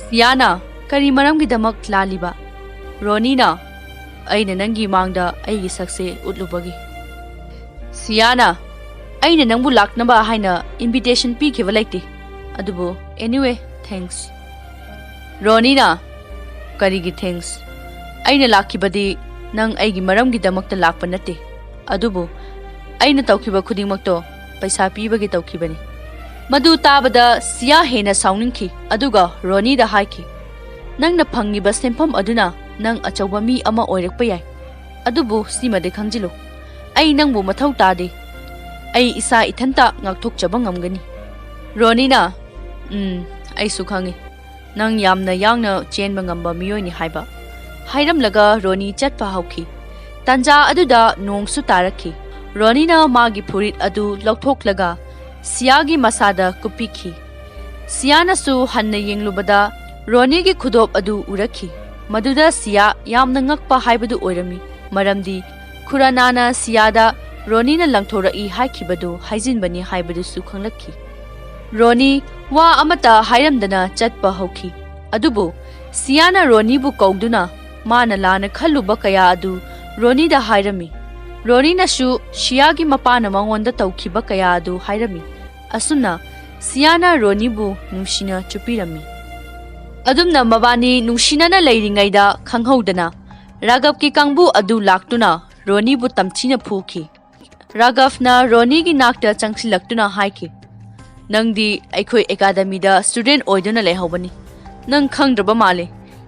ꯁꯤꯌꯥꯅ, "ꯀꯔꯤ ꯃꯔꯝꯒꯤꯗꯃꯛ ꯂꯥꯜꯂꯤꯕ?" ꯔꯣꯅꯤꯅ, "ꯑꯩꯅ ꯅꯪꯒꯤ ꯃꯥꯡꯗ ꯑꯩꯒꯤ ꯁꯛꯁꯦ ꯎꯠꯂꯨꯕꯒꯤ꯫" ꯁꯤꯌꯥꯅ, "ꯑꯩꯅ ꯅꯪꯕꯨ ꯂꯥꯛꯅꯕ ꯍꯥꯏꯅ invitation ꯄꯤꯈꯤꯕ ꯂꯩꯇꯦ, ꯑꯗꯨꯕꯨ anyway, thanks꯫" ꯔꯣꯅꯤꯅ, "ꯀꯔꯤꯒꯤ thanks? ꯑꯩꯅ ꯂꯥꯛꯈꯤꯕꯗꯤ ꯅꯪ ꯑꯩꯒꯤ ꯃꯔꯝꯒꯤꯗꯃꯛꯇ ꯂꯥꯛꯄ ꯅꯠꯇꯦ, ꯑꯗꯨꯕꯨ ꯑꯩꯅ ꯇꯧꯈꯤꯕ ꯈꯨꯗꯤꯡꯃꯛꯇꯣ ꯄꯩꯁꯥ ꯄꯤꯕꯒꯤ ꯇꯧꯈꯤꯕꯅꯤ꯫" ꯃꯗꯨ ꯇꯥꯕꯗ ꯁꯤꯌꯥ ꯍꯦꯟꯅ ꯁꯥꯎꯅꯤꯡꯈꯤ, ꯑꯗꯨꯒ ꯔꯣꯅꯤꯗ ꯍꯥꯏꯈꯤ, "ꯅꯪꯅ ꯐꯪꯉꯤꯕ ꯁꯦꯟꯐꯝ ꯑꯗꯨꯅ ꯅꯪ ꯑꯆꯧꯕ ꯃꯤ ꯑꯃ ꯑꯣꯏꯔꯛꯄ ꯌꯥꯏ, ꯑꯗꯨꯕꯨ ꯁꯤꯃꯗꯤ ꯈꯪꯖꯤꯜꯂꯨ, ꯑꯩ ꯅꯪꯕꯨ ꯃꯊꯧ ꯇꯥꯗꯦ꯫ ꯑꯩ ꯏꯁꯥ ꯏꯊꯟꯇ ꯉꯥꯛꯊꯣꯛꯆꯕ ꯉꯝꯒꯅꯤ꯫" ꯔꯣꯅꯤꯅ, "ꯎꯝ, ꯑꯩꯁꯨ ꯈꯪꯉꯤ, ꯅꯪ ꯌꯥꯝꯅ ꯌꯥꯡꯅ ꯆꯦꯟꯕ ꯉꯝꯕ ꯃꯤꯑꯣꯏꯅꯤ ꯍꯥꯏꯕ꯫" ꯍꯥꯏꯔꯝꯂꯒ ꯔꯣꯅꯤ ꯆꯠꯄ ꯍꯧꯈꯤ꯫ ꯇꯥꯟꯖꯥ ꯑꯗꯨꯗ ꯅꯣꯡꯁꯨ ꯇꯥꯔꯛꯈꯤ꯫ ꯔꯣꯅꯤꯅ ꯃꯥꯒꯤ ꯐꯨꯔꯤꯠ ꯑꯗꯨ ꯂꯧꯊꯣꯛꯂꯒ ꯁꯤꯌꯥꯒꯤ ꯃꯁꯥꯗ ꯀꯨꯞꯄꯤꯈꯤ꯫ ꯁꯤꯌꯥꯅꯁꯨ ꯍꯟꯅ ꯌꯦꯡꯂꯨꯕꯗ ꯔꯣꯅꯤꯒꯤ ꯈꯨꯗꯣꯞ ꯑꯗꯨ ꯎꯔꯛꯈꯤ꯫ ꯃꯗꯨꯗ ꯁꯤꯌꯥ ꯌꯥꯝꯅ ꯉꯛꯄ ꯍꯥꯏꯕꯗꯨ ꯑꯣꯏꯔꯝꯃꯤ, ꯃꯔꯝꯗꯤ ꯈꯨꯔꯥꯅꯥꯅ ꯁꯤꯌꯥꯗ ꯔꯣꯅꯤꯅ ꯂꯪꯊꯣꯔꯛꯏ ꯍꯥꯏꯈꯤꯕꯗꯨ ꯍꯥꯏꯖꯤꯟꯕꯅꯤ ꯍꯥꯏꯕꯗꯨꯁꯨ ꯈꯪꯂꯛꯈꯤ꯫ ꯔꯣꯅꯤ ꯋꯥ ꯑꯃꯠꯇ ꯍꯥꯏꯔꯝꯗꯅ ꯆꯠꯄ ꯍꯧꯈꯤ꯫ ꯑꯗꯨꯕꯨ ꯁꯤꯌꯥꯅ ꯔꯣꯅꯤꯕꯨ ꯀꯧꯗꯨꯅ ꯃꯥꯅ ꯂꯥꯟꯅ ꯈꯜꯂꯨꯕ ꯀꯌꯥ ꯑꯗꯨ ꯔꯣꯅꯤꯗ ꯍꯥꯏꯔꯝꯃꯤ꯫ ꯔꯣꯅꯤꯅꯁꯨ ꯁꯤꯌꯥꯒꯤ ꯃꯄꯥꯅ ꯃꯉꯣꯟꯗ ꯇꯧꯈꯤꯕ ꯀꯌꯥ ꯑꯗꯨ ꯍꯥꯏꯔꯝꯃꯤ꯫ ꯑꯁꯨꯝꯅ ꯁꯤꯌꯥꯅ ꯔꯣꯅꯤꯕꯨ ꯅꯨꯡꯁꯤꯅ ꯆꯨꯞꯄꯤꯔꯝꯃꯤ꯫ ꯑꯗꯨꯝꯅ ꯃꯕꯥꯅꯤ ꯅꯨꯡꯁꯤꯅꯅ ꯂꯩꯔꯤꯉꯩꯗ ꯈꯪꯍꯧꯗꯅ ꯔꯥꯒꯕꯀꯤ ꯀꯥꯡꯕꯨ ꯑꯗꯨ ꯂꯥꯛꯇꯨꯅ ꯔꯣꯅꯤꯕꯨ ꯇꯝꯊꯤꯅ ꯐꯨꯈꯤ꯫ ꯔꯥꯒꯕꯅ ꯔꯣꯅꯤꯒꯤ ꯅꯥꯛꯇ ꯆꯪꯁꯤꯜꯂꯛꯇꯨꯅ ꯍꯥꯏꯈꯤ, "ꯅꯪꯗꯤ ꯑꯩꯈꯣꯏ ꯑꯦꯀꯥꯗꯃꯤꯗ student ꯑꯣꯏꯗꯨꯅ ꯂꯩꯍꯧꯕꯅꯤ꯫ ꯅꯪ ꯈꯪꯗ꯭ꯔꯕ ꯃꯥꯜꯂꯦ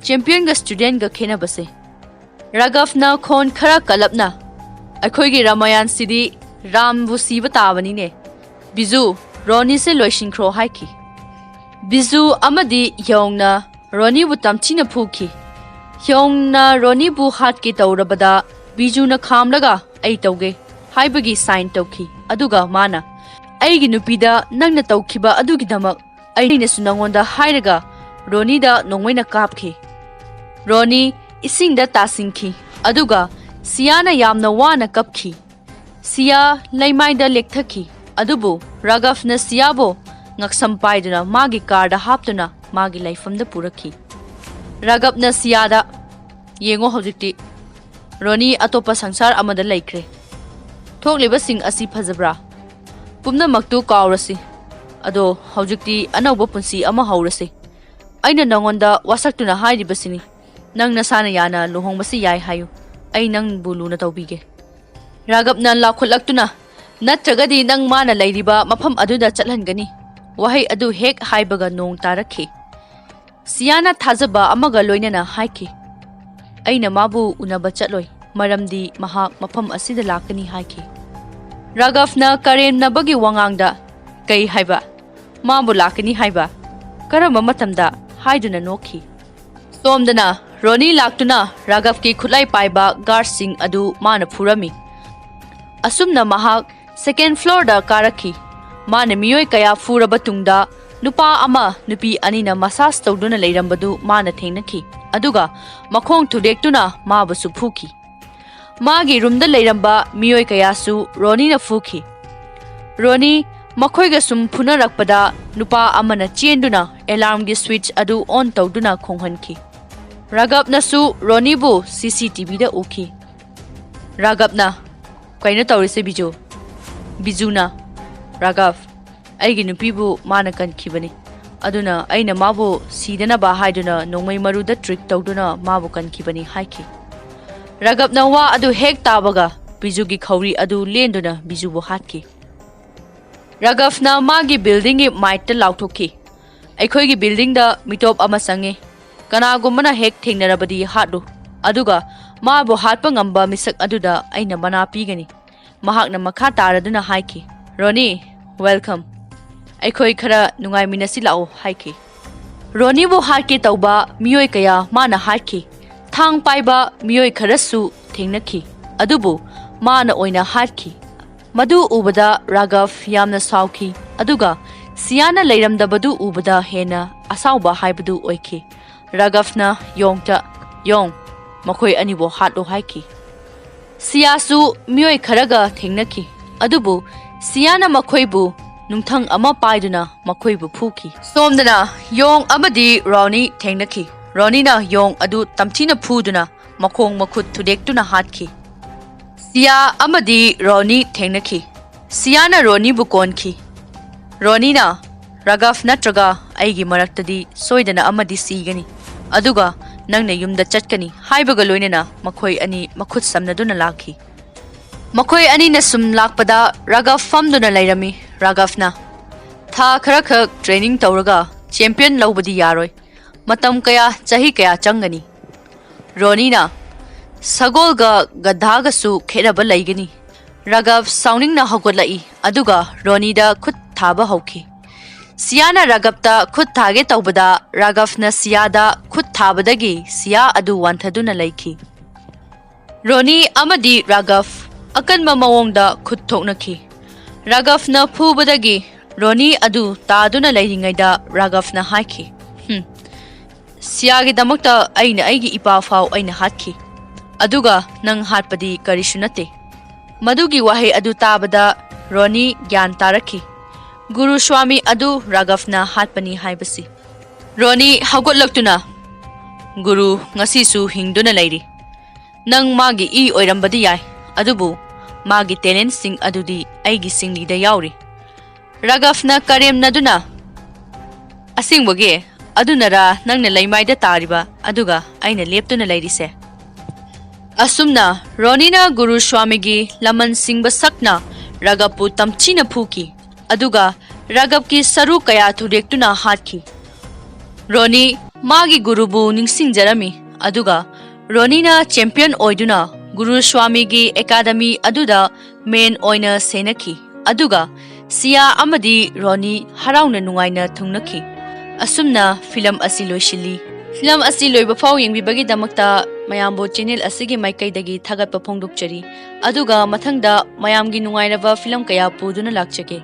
championꯒ studentꯒ ꯈꯦꯠꯅꯕꯁꯦ꯫" ꯔꯥꯒꯕꯅ ꯈꯣꯟ ꯈꯔ ꯀꯜꯂꯞꯅ, "ꯑꯩꯈꯣꯏꯒꯤ ꯔꯥꯃꯥꯌꯟꯁꯤꯗꯤ ꯔꯥꯝꯕꯨ ꯁꯤꯕ ꯇꯥꯕꯅꯤꯅꯦ꯫ ꯕꯤꯖꯨ, ꯔꯣꯅꯤꯁꯦ ꯂꯣꯏꯁꯤꯟꯈ꯭ꯔꯣ" ꯍꯥꯏꯈꯤ꯫ ꯕꯤꯖꯨ ꯑꯃꯗꯤ ꯍ꯭ꯌꯣꯡꯅ ꯔꯣꯅꯤꯕꯨ ꯇꯝꯊꯤꯅ ꯐꯨꯈꯤ꯫ ꯍ꯭ꯌꯣꯡꯅ ꯔꯣꯅꯤꯕꯨ ꯍꯥꯠꯀꯦ ꯇꯧꯔꯕꯗ ꯕꯤꯖꯨꯅ ꯈꯥꯝꯂꯒ "ꯑꯩ ꯇꯧꯒꯦ" ꯍꯥꯏꯕꯒꯤ sign ꯇꯧꯈꯤ꯫ ꯑꯗꯨꯒ ꯃꯥꯅ, "ꯑꯩꯒꯤ ꯅꯨꯄꯤꯗ ꯅꯪꯅ ꯇꯧꯈꯤꯕ ꯑꯗꯨꯒꯤꯗꯃꯛ ꯑꯩꯅꯁꯨ ꯅꯉꯣꯟꯗ" ꯍꯥꯏꯔꯒ ꯔꯣꯅꯤꯗ ꯅꯣꯡꯃꯩꯅ ꯀꯥꯞꯈꯤ꯫ ꯔꯣꯅꯤ ꯏꯁꯤꯡꯗ ꯇꯥꯁꯤꯟꯈꯤ, ꯑꯗꯨꯒ ꯁꯤꯌꯥꯅ ꯌꯥꯝꯅ ꯋꯥꯅ ꯀꯞꯈꯤ꯫ ꯁꯤꯌꯥ ꯂꯩꯃꯥꯏꯗ ꯂꯦꯛꯊꯈꯤ, ꯑꯗꯨꯕꯨ ꯔꯥꯒꯕꯅ ꯁꯤꯌꯥꯕꯨ ꯉꯛꯁꯝ ꯄꯥꯏꯗꯨꯅ ꯃꯥꯒꯤ ꯀꯥꯔꯗ ꯍꯥꯞꯇꯨꯅ ꯃꯥꯒꯤ ꯂꯩꯐꯝꯗ ꯄꯨꯔꯛꯈꯤ꯫ ꯔꯥꯒꯕꯅ ꯁꯤꯌꯥꯗ, "ꯌꯦꯡꯉꯣ ꯍꯧꯖꯤꯛꯇꯤ, ꯔꯣꯅꯤ ꯑꯇꯣꯞꯄ ꯁꯪꯁꯥꯔ ꯑꯃꯗ ꯂꯩꯈ꯭ꯔꯦ꯫ ꯊꯣꯛꯂꯤꯕꯁꯤꯡ ꯑꯁꯤ ꯐꯖꯕ꯭ꯔꯥ? ꯄꯨꯝꯅꯃꯛꯇꯨ ꯀꯥꯎꯔꯁꯤ꯫ ꯑꯗꯣ ꯍꯧꯖꯤꯛꯇꯤ ꯑꯅꯧꯕ ꯄꯨꯟꯁꯤ ꯑꯃ ꯍꯧꯔꯁꯤ꯫ ꯑꯩꯅ ꯅꯉꯣꯟꯗ ꯋꯥꯁꯛꯇꯨꯅ ꯍꯥꯏꯔꯤꯕꯁꯤꯅꯤ, ꯅꯪ ꯅꯁꯥꯅ ꯌꯥꯅ ꯂꯨꯍꯣꯡꯕꯁꯤ ꯌꯥꯏ ꯍꯥꯏꯌꯨ꯫ ꯑꯩ ꯅꯪꯕꯨ ꯂꯨꯅ ꯇꯧꯕꯤꯒꯦ꯫" ꯔꯥꯒꯕꯅ ꯂꯥꯎꯈꯠꯂꯛꯇꯨꯅ, "ꯅꯠꯇ꯭ꯔꯒꯗꯤ ꯅꯪ ꯃꯥꯅ ꯂꯩꯔꯤꯕ ꯃꯐꯝ ꯑꯗꯨꯗ ꯆꯠꯍꯟꯒꯅꯤ꯫" ꯋꯥꯍꯩ ꯑꯗꯨ ꯍꯦꯛ ꯍꯥꯏꯕꯒ ꯅꯣꯡ ꯇꯥꯔꯛꯈꯤ꯫ ꯁꯤꯌꯥꯅ ꯊꯥꯖꯕ ꯑꯃꯒ ꯂꯣꯏꯅꯅ ꯍꯥꯏꯈꯤ, "ꯑꯩꯅ ꯃꯥꯕꯨ ꯎꯅꯕ ꯆꯠꯂꯣꯏ, ꯃꯔꯝꯗꯤ ꯃꯍꯥꯛ ꯃꯐꯝ ꯑꯁꯤꯗ ꯂꯥꯛꯀꯅꯤ" ꯍꯥꯏꯈꯤ꯫ ꯔꯥꯒꯕꯅ ꯀꯔꯦꯝꯅꯕꯒꯤ ꯋꯥꯉꯥꯡꯗ, "ꯀꯩ ꯍꯥꯏꯕ? ꯃꯥꯕꯨ ꯂꯥꯛꯀꯅꯤ ꯍꯥꯏꯕ? ꯀꯔꯝꯕ ꯃꯇꯝꯗ?" ꯍꯥꯏꯗꯨꯅ ꯅꯣꯛꯈꯤ꯫ ꯁꯣꯝꯗꯅ ꯔꯣꯅꯤ ꯂꯥꯛꯇꯨꯅ ꯔꯥꯒꯕꯀꯤ ꯈꯨꯠꯂꯥꯏ ꯄꯥꯏꯕ ꯒꯥꯔꯗꯁꯤꯡ ꯑꯗꯨ ꯃꯥꯅ ꯐꯨꯔꯝꯃꯤ꯫ ꯑꯁꯨꯝꯅ ꯃꯍꯥꯛ ꯁꯦꯀꯦꯟ ꯐ꯭ꯂꯣꯔꯗ ꯀꯥꯔꯛꯈꯤ꯫ ꯃꯥꯅ ꯃꯤꯑꯣꯏ ꯀꯌꯥ ꯐꯨꯔꯕ ꯇꯨꯡꯗ, ꯅꯨꯄꯥ ꯑꯃ ꯅꯨꯄꯤ ꯑꯅꯤꯅ ꯃꯁꯥꯖ ꯇꯧꯗꯨꯅ ꯂꯩꯔꯝꯕꯗꯨ ꯃꯥꯅ ꯊꯦꯡꯅꯈꯤ, ꯑꯗꯨꯒ ꯃꯈꯣꯡ ꯊꯨꯗꯦꯛꯇꯨꯅ ꯃꯥꯕꯨꯁꯨ ꯐꯨꯈꯤ꯫ ꯃꯥꯒꯤ ꯔꯨꯝꯗ ꯂꯩꯔꯝꯕ ꯃꯤꯑꯣꯏ ꯀꯌꯥꯁꯨ ꯔꯣꯅꯤꯅ ꯐꯨꯈꯤ꯫ ꯔꯣꯅꯤ ꯃꯈꯣꯏꯒ ꯁꯨꯝ ꯐꯨꯅꯔꯛꯄꯗ, ꯅꯨꯄꯥ ꯑꯃꯅ ꯆꯦꯟꯗꯨꯅ ꯑꯦꯂꯥꯔꯝꯒꯤ ꯁ꯭ꯋꯤꯆ ꯑꯗꯨ ꯑꯣꯟ ꯇꯧꯗꯨꯅ ꯈꯣꯡꯍꯟꯈꯤ꯫ ꯔꯥꯒꯕꯅꯁꯨ ꯔꯣꯅꯤꯕꯨ ꯁꯤ ꯁꯤ ꯇꯤ ꯚꯤꯗ ꯎꯈꯤ꯫ ꯔꯥꯒꯕꯅ, "ꯀꯩꯅꯣ ꯇꯧꯔꯤꯁꯦ, ꯕꯤꯖꯨ?" ꯕꯤꯖꯨꯅ, "ꯔꯥꯒꯕ, ꯑꯩꯒꯤ ꯅꯨꯄꯤꯕꯨ ꯃꯥꯅ ꯀꯟꯈꯤꯕꯅꯤ, ꯑꯗꯨꯅ ꯑꯩꯅ ꯃꯥꯕꯨ ꯁꯤꯗꯅꯕ ꯍꯥꯏꯗꯨꯅ ꯅꯣꯡꯃꯩ ꯃꯔꯨꯗ ꯇ꯭ꯔꯤꯛ ꯇꯧꯗꯨꯅ ꯃꯥꯕꯨ ꯀꯟꯈꯤꯕꯅꯤ" ꯍꯥꯏꯈꯤ꯫ ꯔꯥꯒꯕꯅ ꯋꯥ ꯑꯗꯨ ꯍꯦꯛ ꯇꯥꯕꯒ, ꯕꯤꯖꯨꯒꯤ ꯈꯧꯔꯤ ꯑꯗꯨ ꯂꯦꯟꯗꯨꯅ ꯕꯤꯖꯨꯕꯨ ꯍꯥꯠꯈꯤ꯫ ꯔꯥꯒꯕꯅ ꯃꯥꯒꯤ ꯕꯤꯜꯗꯤꯡꯒꯤ ꯃꯥꯏꯛꯇ ꯂꯥꯎꯊꯣꯛꯈꯤ, "ꯑꯩꯈꯣꯏꯒꯤ ꯕꯤꯜꯗꯤꯡꯗ ꯃꯤꯇꯣꯞ ꯑꯃ ꯆꯪꯉꯤ꯫ ꯀꯅꯥꯒꯨꯝꯕꯅ ꯍꯦꯛ ꯊꯦꯡꯅꯔꯕꯗꯤ ꯍꯥꯠꯂꯨ, ꯑꯗꯨꯒ ꯃꯥꯕꯨ ꯍꯥꯠꯄ ꯉꯝꯕ ꯃꯤꯁꯛ ꯑꯗꯨꯗ ꯑꯩꯅ ꯃꯅꯥ ꯄꯤꯒꯅꯤ꯫" ꯃꯍꯥꯛꯅ ꯃꯈꯥ ꯇꯥꯔꯗꯨꯅ ꯍꯥꯏꯈꯤ, "ꯔꯣꯅꯤ, ꯋꯦꯜꯀꯝ꯫ ꯑꯩꯈꯣꯏ ꯈꯔ ꯅꯨꯡꯉꯥꯏꯃꯤꯟꯅꯁꯤ ꯂꯥꯛꯑꯣ" ꯍꯥꯏꯈꯤ꯫ ꯔꯣꯅꯤꯕꯨ ꯍꯥꯠꯀꯦ ꯇꯧꯕ ꯃꯤꯑꯣꯏ ꯀꯌꯥ ꯃꯥꯅ ꯍꯥꯠꯈꯤ꯫ ꯊꯥꯡ ꯄꯥꯏꯕ ꯃꯤꯑꯣꯏ ꯈꯔꯁꯨ ꯊꯦꯡꯅꯈꯤ, ꯑꯗꯨꯕꯨ ꯃꯥꯅ ꯑꯣꯏꯅ ꯍꯥꯠꯈꯤ꯫ ꯃꯗꯨ ꯎꯕꯗ ꯔꯥꯒꯕ ꯌꯥꯝꯅ ꯁꯥꯎꯈꯤ, ꯑꯗꯨꯒ ꯁꯤꯌꯥꯅ ꯂꯩꯔꯝꯗꯕꯗꯨ ꯎꯕꯗ ꯍꯦꯟꯅ ꯑꯁꯥꯎꯕ ꯍꯥꯏꯕꯗꯨ ꯑꯣꯏꯈꯤ꯫ ꯔꯥꯒꯕꯅ ꯌꯣꯡꯇ, "ꯌꯣꯡ, ꯃꯈꯣꯏ ꯑꯅꯤꯕꯨ ꯍꯥꯠꯂꯨ" ꯍꯥꯏꯈꯤ꯫ ꯁꯤꯌꯥꯁꯨ ꯃꯤꯑꯣꯏ ꯈꯔꯒ ꯊꯦꯡꯅꯈꯤ, ꯑꯗꯨꯕꯨ ꯁꯤꯌꯥꯅ ꯃꯈꯣꯏꯕꯨ ꯅꯨꯡꯊꯪ ꯑꯃ ꯄꯥꯏꯗꯨꯅ ꯃꯈꯣꯏꯕꯨ ꯐꯨꯈꯤ꯫ ꯁꯣꯝꯗꯅ ꯌꯣꯡ ꯑꯃꯗꯤ ꯔꯣꯅꯤ ꯊꯦꯡꯅꯈꯤ꯫ ꯔꯣꯅꯤꯅ ꯌꯣꯡ ꯑꯗꯨ ꯇꯝꯊꯤꯅ ꯐꯨꯗꯨꯅ ꯃꯈꯣꯡ ꯃꯈꯨꯠ ꯊꯨꯗꯦꯛꯇꯨꯅ ꯍꯥꯠꯈꯤ꯫ ꯁꯤꯌꯥ ꯑꯃꯗꯤ ꯔꯣꯅꯤ ꯊꯦꯡꯅꯈꯤ꯫ ꯁꯤꯌꯥꯅ ꯔꯣꯅꯤꯕꯨ ꯀꯣꯟꯈꯤ꯫ ꯔꯣꯅꯤꯅ, "ꯔꯥꯘꯕ ꯅꯠꯇ꯭ꯔꯒ ꯑꯩꯒꯤ ꯃꯔꯛꯇꯗꯤ ꯁꯣꯏꯗꯅ ꯑꯃꯗꯤ ꯁꯤꯒꯅꯤ, ꯑꯗꯨꯒ ꯅꯪꯅ ꯌꯨꯝꯗ ꯆꯠꯀꯅꯤ" ꯍꯥꯏꯕꯒ ꯂꯣꯏꯅꯅ ꯃꯈꯣꯏ ꯑꯅꯤ ꯃꯈꯨꯠ ꯁꯝꯅꯗꯨꯅ ꯂꯥꯛꯈꯤ꯫ ꯃꯈꯣꯏ ꯑꯅꯤꯅ ꯁꯨꯝ ꯂꯥꯛꯄꯗ ꯔꯥꯘꯕ ꯐꯝꯗꯨꯅ ꯂꯩꯔꯝꯃꯤ꯫ ꯔꯥꯘꯕꯅ, "ꯊꯥ ꯈꯔꯈꯛ ꯇ꯭ꯔꯦꯅꯤꯡ ꯇꯧꯔꯒ ꯆꯦꯝꯄꯤꯌꯟ ꯂꯧꯕꯗꯤ ꯌꯥꯔꯣꯏ꯫ ꯃꯇꯝ ꯀꯌꯥ, ꯆꯍꯤ ꯀꯌꯥ ꯆꯪꯒꯅꯤ?" ꯔꯣꯅꯤꯅ, "ꯁꯒꯣꯜꯒ ꯒꯙꯥꯒꯁꯨ ꯈꯦꯠꯅꯕ ꯂꯩꯒꯅꯤ"꯫ ꯔꯥꯘꯕ ꯁꯥꯎꯅꯤꯡꯅ ꯍꯧꯒꯠꯂꯛꯏ, ꯑꯗꯨꯒ ꯔꯣꯅꯤꯗ ꯈꯨꯠ ꯊꯥꯕ ꯍꯧꯈꯤ꯫ ꯁꯤꯌꯥꯅ ꯔꯥꯘꯕꯇ ꯈꯨꯠ ꯊꯥꯒꯦ ꯇꯧꯕꯗ ꯔꯥꯘꯕꯅ ꯁꯤꯌꯥꯗ ꯈꯨꯠ ꯊꯥꯕꯗꯒꯤ ꯁꯤꯌꯥ ꯑꯗꯨ ꯋꯥꯟꯊꯗꯨꯅ ꯂꯩꯈꯤ꯫ ꯔꯣꯅꯤ ꯑꯃꯗꯤ ꯔꯥꯘꯕ ꯑꯀꯟꯕ ꯃꯑꯣꯡꯗ ꯈꯨꯠ ꯊꯣꯛꯅꯈꯤ꯫ ꯔꯥꯘꯕꯅ ꯐꯨꯕꯗꯒꯤ ꯔꯣꯅꯤ ꯑꯗꯨ ꯇꯥꯗꯨꯅ ꯂꯩꯔꯤꯉꯩꯗ ꯔꯥꯘꯕꯅ ꯍꯥꯏꯈꯤ, "ꯍꯝ, ꯁꯤꯌꯥꯒꯤꯗꯃꯛꯇ ꯑꯩꯅ ꯑꯩꯒꯤ ꯏꯄꯥ ꯐꯥꯎ ꯑꯩꯅ ꯍꯥꯠꯈꯤ, ꯑꯗꯨꯒ ꯅꯪ ꯍꯥꯠꯄꯗꯤ ꯀꯔꯤꯁꯨ ꯅꯠꯇꯦ"꯫ ꯃꯗꯨꯒꯤ ꯋꯥꯍꯩ ꯑꯗꯨ ꯇꯥꯕꯗ ꯔꯣꯅꯤ ꯒ꯭ꯌꯥꯟ ꯇꯥꯔꯛꯈꯤ, ꯒꯨꯔꯨ ꯁ꯭ꯋꯥꯃꯤ ꯑꯗꯨ ꯔꯥꯘꯕꯅ ꯍꯥꯠꯄꯅꯤ ꯍꯥꯏꯕꯁꯤ꯫ ꯔꯣꯅꯤ ꯍꯧꯒꯠꯂꯛꯇꯨꯅ, "ꯒꯨꯔꯨ ꯉꯁꯤꯁꯨ ꯍꯤꯡꯗꯨꯅ ꯂꯩꯔꯤ꯫ ꯅꯪ ꯃꯥꯒꯤ ꯏ ꯑꯣꯏꯔꯝꯕꯗꯤ ꯌꯥꯏ, ꯑꯗꯨꯕꯨ ꯃꯥꯒꯤ ꯇꯦꯂꯦꯟꯠꯁꯤꯡ ꯑꯗꯨꯗꯤ ꯑꯩꯒꯤ ꯁꯤꯡꯂꯤꯗ ꯌꯥꯎꯔꯤ"꯫ ꯔꯥꯘꯕꯅ ꯀꯔꯦꯝꯅꯗꯨꯅ, "ꯑꯁꯦꯡꯕꯒꯤ? ꯑꯗꯨꯅꯔꯥ ꯅꯪꯅ ꯂꯩꯃꯥꯏꯗ ꯇꯥꯔꯤꯕ, ꯑꯗꯨꯒ ꯑꯩꯅ ꯂꯦꯞꯇꯨꯅ ꯂꯩꯔꯤꯁꯦ?" ꯑꯁꯨꯝꯅ ꯔꯣꯅꯤꯅ ꯒꯨꯔꯨ ꯁ꯭ꯋꯥꯃꯤꯒꯤ ꯂꯃꯟ ꯁꯤꯡꯕ ꯁꯛꯅ ꯔꯥꯘꯕꯄꯨ ꯇꯝꯊꯤꯅ ꯐꯨꯈꯤ, ꯑꯗꯨꯒ ꯔꯥꯘꯕꯀꯤ ꯁꯔꯨ ꯀꯌꯥ ꯊꯨꯗꯦꯛꯇꯨꯅ ꯍꯥꯠꯈꯤ꯫ ꯔꯣꯅꯤ ꯃꯥꯒꯤ ꯒꯨꯔꯨꯕꯨ ꯅꯤꯡꯁꯤꯡꯖꯔꯝꯃꯤ, ꯑꯗꯨꯒ ꯔꯣꯅꯤꯅ ꯆꯦꯝꯄꯤꯌꯟ ꯑꯣꯏꯗꯨꯅ ꯒꯨꯔꯨ ꯁ꯭ꯋꯥꯃꯤꯒꯤ ꯑꯦꯀꯥꯗꯃꯤ ꯑꯗꯨꯗ ꯃꯦꯟ ꯑꯣꯏꯅ ꯁꯦꯟꯅꯈꯤ, ꯑꯗꯨꯒ ꯁꯤꯌꯥ ꯑꯃꯗꯤ ꯔꯣꯅꯤ ꯍꯔꯥꯎꯅ ꯅꯨꯡꯉꯥꯏꯅ ꯊꯨꯡꯅꯈꯤ꯫ ꯑꯁꯨꯝꯅ ꯐꯤꯂꯝ ꯑꯁꯤ ꯂꯣꯏꯁꯤꯜꯂꯤ꯫ ꯐꯤꯂꯝ ꯑꯁꯤ ꯂꯣꯏꯕ ꯐꯥꯎ ꯌꯦꯡꯕꯤꯕꯒꯤꯗꯃꯛꯇ ꯃꯌꯥꯝꯕꯨ ꯆꯦꯅꯦꯜ ꯑꯁꯤꯒꯤ ꯃꯥꯏꯀꯩꯗꯒꯤ ꯊꯥꯒꯠꯄ ꯐꯣꯡꯗꯣꯛꯆꯔꯤ꯫ ꯑꯗꯨꯒ ꯃꯊꯪꯗ ꯃꯌꯥꯝꯒꯤ ꯅꯨꯡꯉꯥꯏꯔꯕ ꯐꯤꯂꯝ ꯀꯌꯥ ꯄꯨꯗꯨꯅ ꯂꯥꯛꯆꯒꯦ꯫